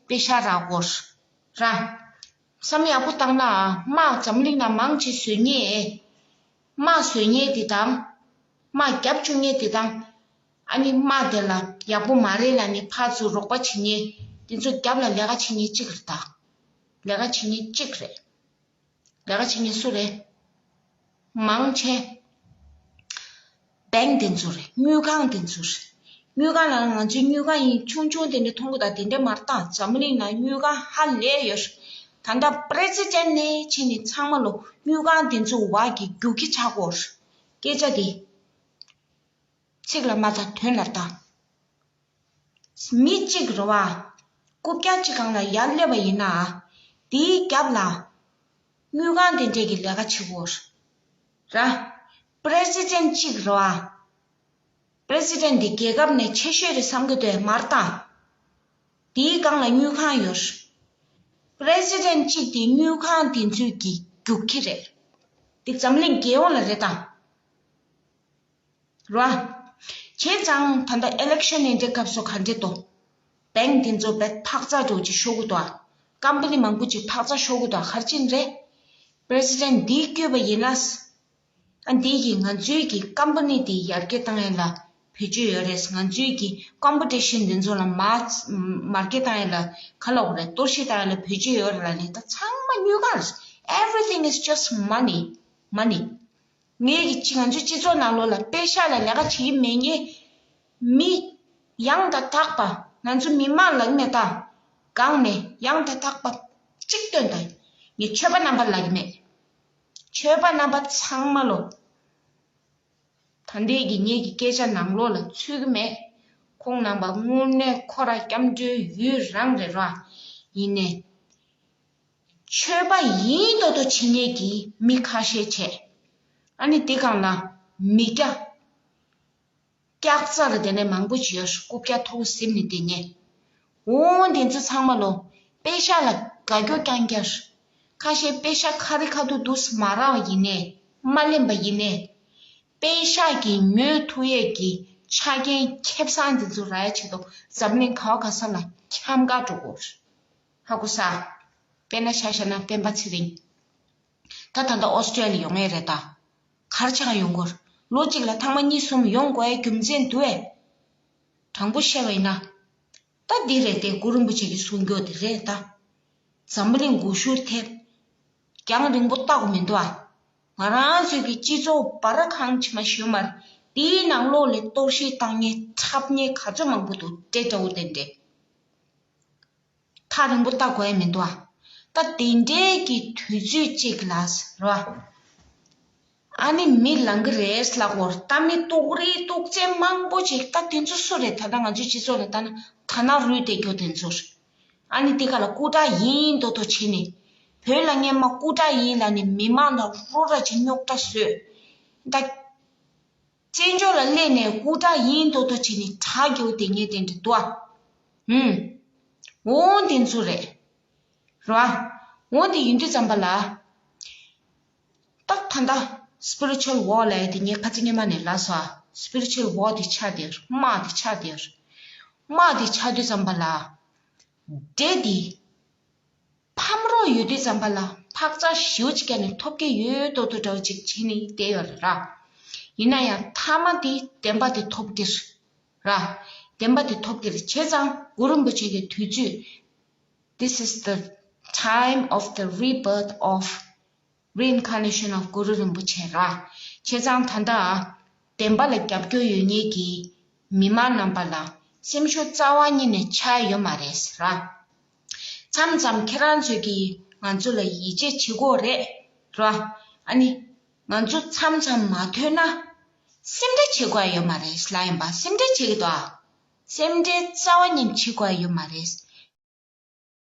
པེ་ཤག་རག་གི་ཡོད་ར། བསམ་ཡག་པོ་བཏང་ན། དམག་འཛམ་གླིང་ནང་མང་ཆེ་བཟོ་མཁན། དམག་བཟོ་མཁན་དེ་དང་། དམག་རྒྱབ་སྐྱོར་མཁན་དེ་དང་། ཨ་ནི་དམག་དེ་ལ་ཡག་པོ་མ་རེད་ལབ་ནས་ཕར་ཚུར་རོགས་པ་བྱེད་མཁན་དེ་ཚོ། རྒྱབ་ལ་ལས་ཀ་བྱེད་མཁན་གཅིག་རེད་ད། ལས་ཀ་བྱེད་མཁན་གཅིག་རེད། ལས་ཀ་བྱེད་མཁན་སུ་རེད། མང་ཆེ་བེང་དེ་ཚོ་རེད། དངུལ་ཁང་དེ་ཚོ་རེད། དངུལ་ཁང་ལ་ང་ཚོས་དངུལ་ཁང་ཡིན་ཆུང་ཆུང་དེ་འདྲ་མཐོང་གི། ད་དེ་འདྲ་མ་རེད་ད། འཛམ་གླིང་ནང་དངུལ་ཁང་ཧ་ལས་ཡོད། ད་ལྟ་པྲེ་སི་ཌེན་ནས་ཕྱིན་ནས་ཚང་མ་ལོ་དངུལ་ཁང་དེ་ཚོ་བ་གི་རྒྱུག་ཁྱི་ཆགས་ཀྱི་ཡོད། སྐད་ཆ་དེ་ཚིག་ལ་མ་ལྟ་དོན་ལ་ལྟ། མི་གཅིག་རེད་བ། རྐུབ་བཀྱག་གཅིག་སྒང་ལ་ཡར་སླེབས་པ་ཡིན་ན། དེའི་རྒྱབ་ལ་དངུལ་ཁང་དེ་འདྲས་ཀྱི་ལས་ཀ་བྱེད་དགོས་ར། པྲེ་སི་ཌེན་གཅིག་རེད་བ། པྲེ་སི་ཌེན་དེ་རྒྱལ་ཁབ་ནས་ཆེ་ཤོས་རེད་བསམ་གྱི་འདུག་མ་རེད་ད། དེའི་སྒང་ལ་དངུལ་ཁང་ཡོད། པྲེ་སི་ཌེན་གཅིག་དེ་དངུལ་ཁང་དེ་ཚོའི་གི་རྒྱུག་ཁྱི་རེད། དེ་འཛམ་གླིང་རྒྱལ་ཡོངས་ལ་རེད་ད། ར། བྱས་ཙང་ད་ལྟ་ཨི་ལེག་ཤན་ཡིན་འདྲ་སྐབས་སུ་ག་འདྲ་འདུག་བེང་དེ་ཚོ་བེད་ཐག་ཚ་འགྲོ་ཅིག་ཤོར་གི་འདུག་ཀམ་པ་ནི་མང་པོ་ཅིག་ཐག་ཚ་ཤོར་གི་འདུག་ག་རེ་བྱས་ནས་རེད། པྲེ་སི་ཌེན་འདིས་བསྐོས་པ་ཡིན་ན། ཨ། འདི་ཡིས་ང་ཚོའི་གི་ཀམ་པ་ནི་དེ་ཡར་རྒྱས་བཏང་ཡ་ལ་བེད་སྤྱོད་ཡོད་རེད། ང་ཚོའི་གི་ཀོམ་པི་ཊི་ཤན་དེ་ཚོ་ལ་མ་མར་རྒྱས་བཏང་ཡ་ལ། ག་ལབ་དགོས་རེད། གཏོར་བཤིག་བཏང་ཡ་ལ་བེད་སྤྱོད་ཡོད་རེད་ལབ་ནས། ད་ཚང་མ་དངུལ་ཁང་རེད། Everything is just money, money. ངས་ཀྱི་ཅི། ང་ཚོའི་སྤྱི་ཚོགས་ནང་ལོགས་ལ་པེ་ཤག་ལ་ལས་ཀ་བྱེད་ཀྱི་མེད་མཁན་མི་ཡང་དག་དག་པ། ང་ཚོ་མི་མང་ལབ་ཀྱི་མེད་ད། སྒང་ནས་ཡང་དག་དག་པ་གཅིག་སྟོན་དང་། ངས་ཆོས་པ་རྣམ་པ་ལབ་ཀྱི་མེད། ཆོས་པ་རྣམ་པ་ཚང་མ་ལོ། ད་ལྟའི་གི་ངེད་ཀྱི་སྐད་ཆ་ནང་ལོགས་ལ་ཚུད་ཀྱི་མེད། ཁོང་རྣམ་པ་དངོས་གནས་ཁོ་ར་སྐྱབས་འགྲོའི་ཡུལ་རང་རེད་ར། ཡིན་ནའི། ཆོས་པ་ཡིན་མདོག་མདོག་བྱེད་མཁན་གྱི་མི་ཁ་ཤས་བྱས། ཨ་ནི་དེ་སྒང་ལ་མི་སྐྱ། སྐྱག་རྫ་ར་དེ་ནས་མང་པོ་ཅིག་ཡོད། རྐུབ་བཀྱག་ཐོག་གཟིམ་ནས་བསྡད་མཁན། འོ་དེ་ཚོ་ཚང་མ་ལོ། པེ་ཤག་ལ་དགའ་སྐྱོ་རྐྱང་རྐྱང་། ཁ་ཤས་པེ་ཤག་ཁ་རི་ཁ་ཐུག་འདུག་སེ་མ་རག་པ་ཡིན་ནའི། མ་ལེན་པ་ཡིན་ནའི། པེ་ཤག་གིས་ཉོ་ཐུབ་ཡས་ཀྱི་ཆ་རྐྱེན་ཁེ་བཟང་དེ་ཚོ་རག་ཡ་ཆེད་དུ་འཛམ་གླིང་ག་བ་ག་ས་ལ་འཁྱམ་ག་འགྲོ་གི་ཡོད། ཧ་གོ་ས། དཔེར་ན་ཆ་བཞག་ན་སྤེན་པ་ཚེ་རིང་། ད་ད་ལྟ་ཨོ་སི་ཀྲི་ཡ་ལ་ཡོང་ཡས་རེད་ད། ག་རེ་བྱས་ཡོང་དགོས། ལོ་གཅིག་ལ་ཐེངས་མ་གཉིས་གསུམ་ཡོང་དགོས་ཡའི་རྒྱུ་མཚན་འདུག་གས། དྲང་པོ་བཤད་པ་ཡིན་ན། ད་འདི་རེད་དེ། གུ་རུ་རིན་པོ་ཆེ་གིས་གསུང་རྒྱུ་དེ་རེད་ད། འཛམ་བུ་གླིང་སྒུལ་ཤུགས་ཐེབས། རྒྱང་རིང་པོ་བལྟ་དགོས་མི་འདུག་ཨ། ང་རང་ཚོའི་གི་སྤྱི་ཚོགས་བར་ཁང་ཆེ་མ་ཞིག་ཡོད་མ་རེད། དེའི་ནང་ལོགས་ལས་གཏོར་བཤིག་བཏང་མཁན་འཁྲབ་མཁན་ག་ཚོད་མང་པོ་འདུག་འདྲེ་འདྲ་བོ་དེ་འདྲས། ཐག་རིང་པོ་ལྟ་དགོས་ཡ་མི་འདུག་ཨ། ད་དེ་འདྲའི་གི་དུས་ཚོད་ཅིག་ལ་རོ། ཨ་ནི་མི་ལང་གི་རེད་ལབ་བོར་ད་མི་ཏོག་རིགས་ཏོག་ཙེ་མང་པོ་ཅིག་ད་དེ་ཚོ་སུ་རེད། ད་ལྟ་ང་ཚོའི་སྤྱི་ཚོགས་ལ་ལྟ་ན་ཐ་ན་རུལ་བསྡད་རྒྱུ་དེ་ཚོ་རེད། ཨ་ནི་དེ་ག་ལ་སྐུ་དྲག་ཡིན་མདོག་མདོག་བྱས་ནས་བོད་ལ་སྔན་མ་སྐུ་དྲག་ཡིན་ལབ་ནས་མི་མང་ལ་རོ་ར་ཅིག་རྙོག་དྲ་བཟོས། ད་བཙན་བྱོལ་ལ་སླེབས་ནས་སྐུ་དྲག་ཡིན་མདོག་མདོག་བྱས་ནས་དྲག་རྒྱུ་དེ་ངས་དེ་འདྲ་འདུག་ཨ། ཧུམ། འོང་དེ་ཚོ་རེད། རེད་བ། འོང་དེ་ཡིན་དུས་ཙམ་པ་ལ། ད་ད་ལྟ་spiritual war ལབ་ཡ་དེ་ངས་ཁ་ཚིག་སྔན་མ་ནས་ལབ་སོང་ཨ། spiritual war དེ་ཆགས་བསྡད་ཡོད་རེད། དམག་དེ་ཆགས་བསྡད་ཡོད་རེད། དམག་དེ་ཆགས་དུས་ཙམ་པ་ལ། འདྲེ་དེ། ཕམ་རོགས་ཡོད་དུས་ཙམ་པ་ལ་འཕག་འཚག་ཞེ་པོ་ཅིག་བརྒྱབ་ནས་ཐོབ་ཀྱི་ཡོད་མདོག་མདོག་འདྲ་བོ་ཅིག་བྱས་ནས་བསྡད་ཡོད་རེད་ར། ཡིན་ན་ཡང་མཐའ་མ་དེ་བདེན་པ་དེ་ཐོབ་ཀྱི་རེད་ར། བདེན་པ་དེ་ཐོབ་ཀྱི་རེད། བྱས་ཙང་གུ་རུ་རིན་པོ་ཆེ་གི་དུས་ཚོད། This is the time of the rebirth of reincarnation of Guru Rinpoche ར། བྱས་ཙང་ད་ལྟ་བདེན་པ་ལ་རྒྱབ་སྐྱོར་ཡོད་མཁན་གྱི་མི་མང་རྣམ་པ་ལ་སེམས་ཤུགས་རྩ་བ་ཉིད་ནས་ཆག་ཡོད་མ་རེད་ཟེར་ར། མཚམས་མཚམས་ཁྱེད་རང་ཚོས་ཀྱིས་ང་ཚོ་ལ་ཡིད་ཆེས་བྱེད་དགོས་རེད་ར། ཨ་ནི་ང་ཚོ་མཚམས་མཚམས་མ་ཐོན་ན་སེམས་ཁྲལ་བྱེད་དགོས་ཡ་ཡོད་མ་རེད་ལབ་ཡིན་པ། སེམས་ཁྲལ་བྱེད་ཀྱི་འདུག་ཨ། སེམས་ཁྲལ་རྩ་བ་ཉིད་བྱེད་དགོས་ཡ་ཡོད་མ་རེད།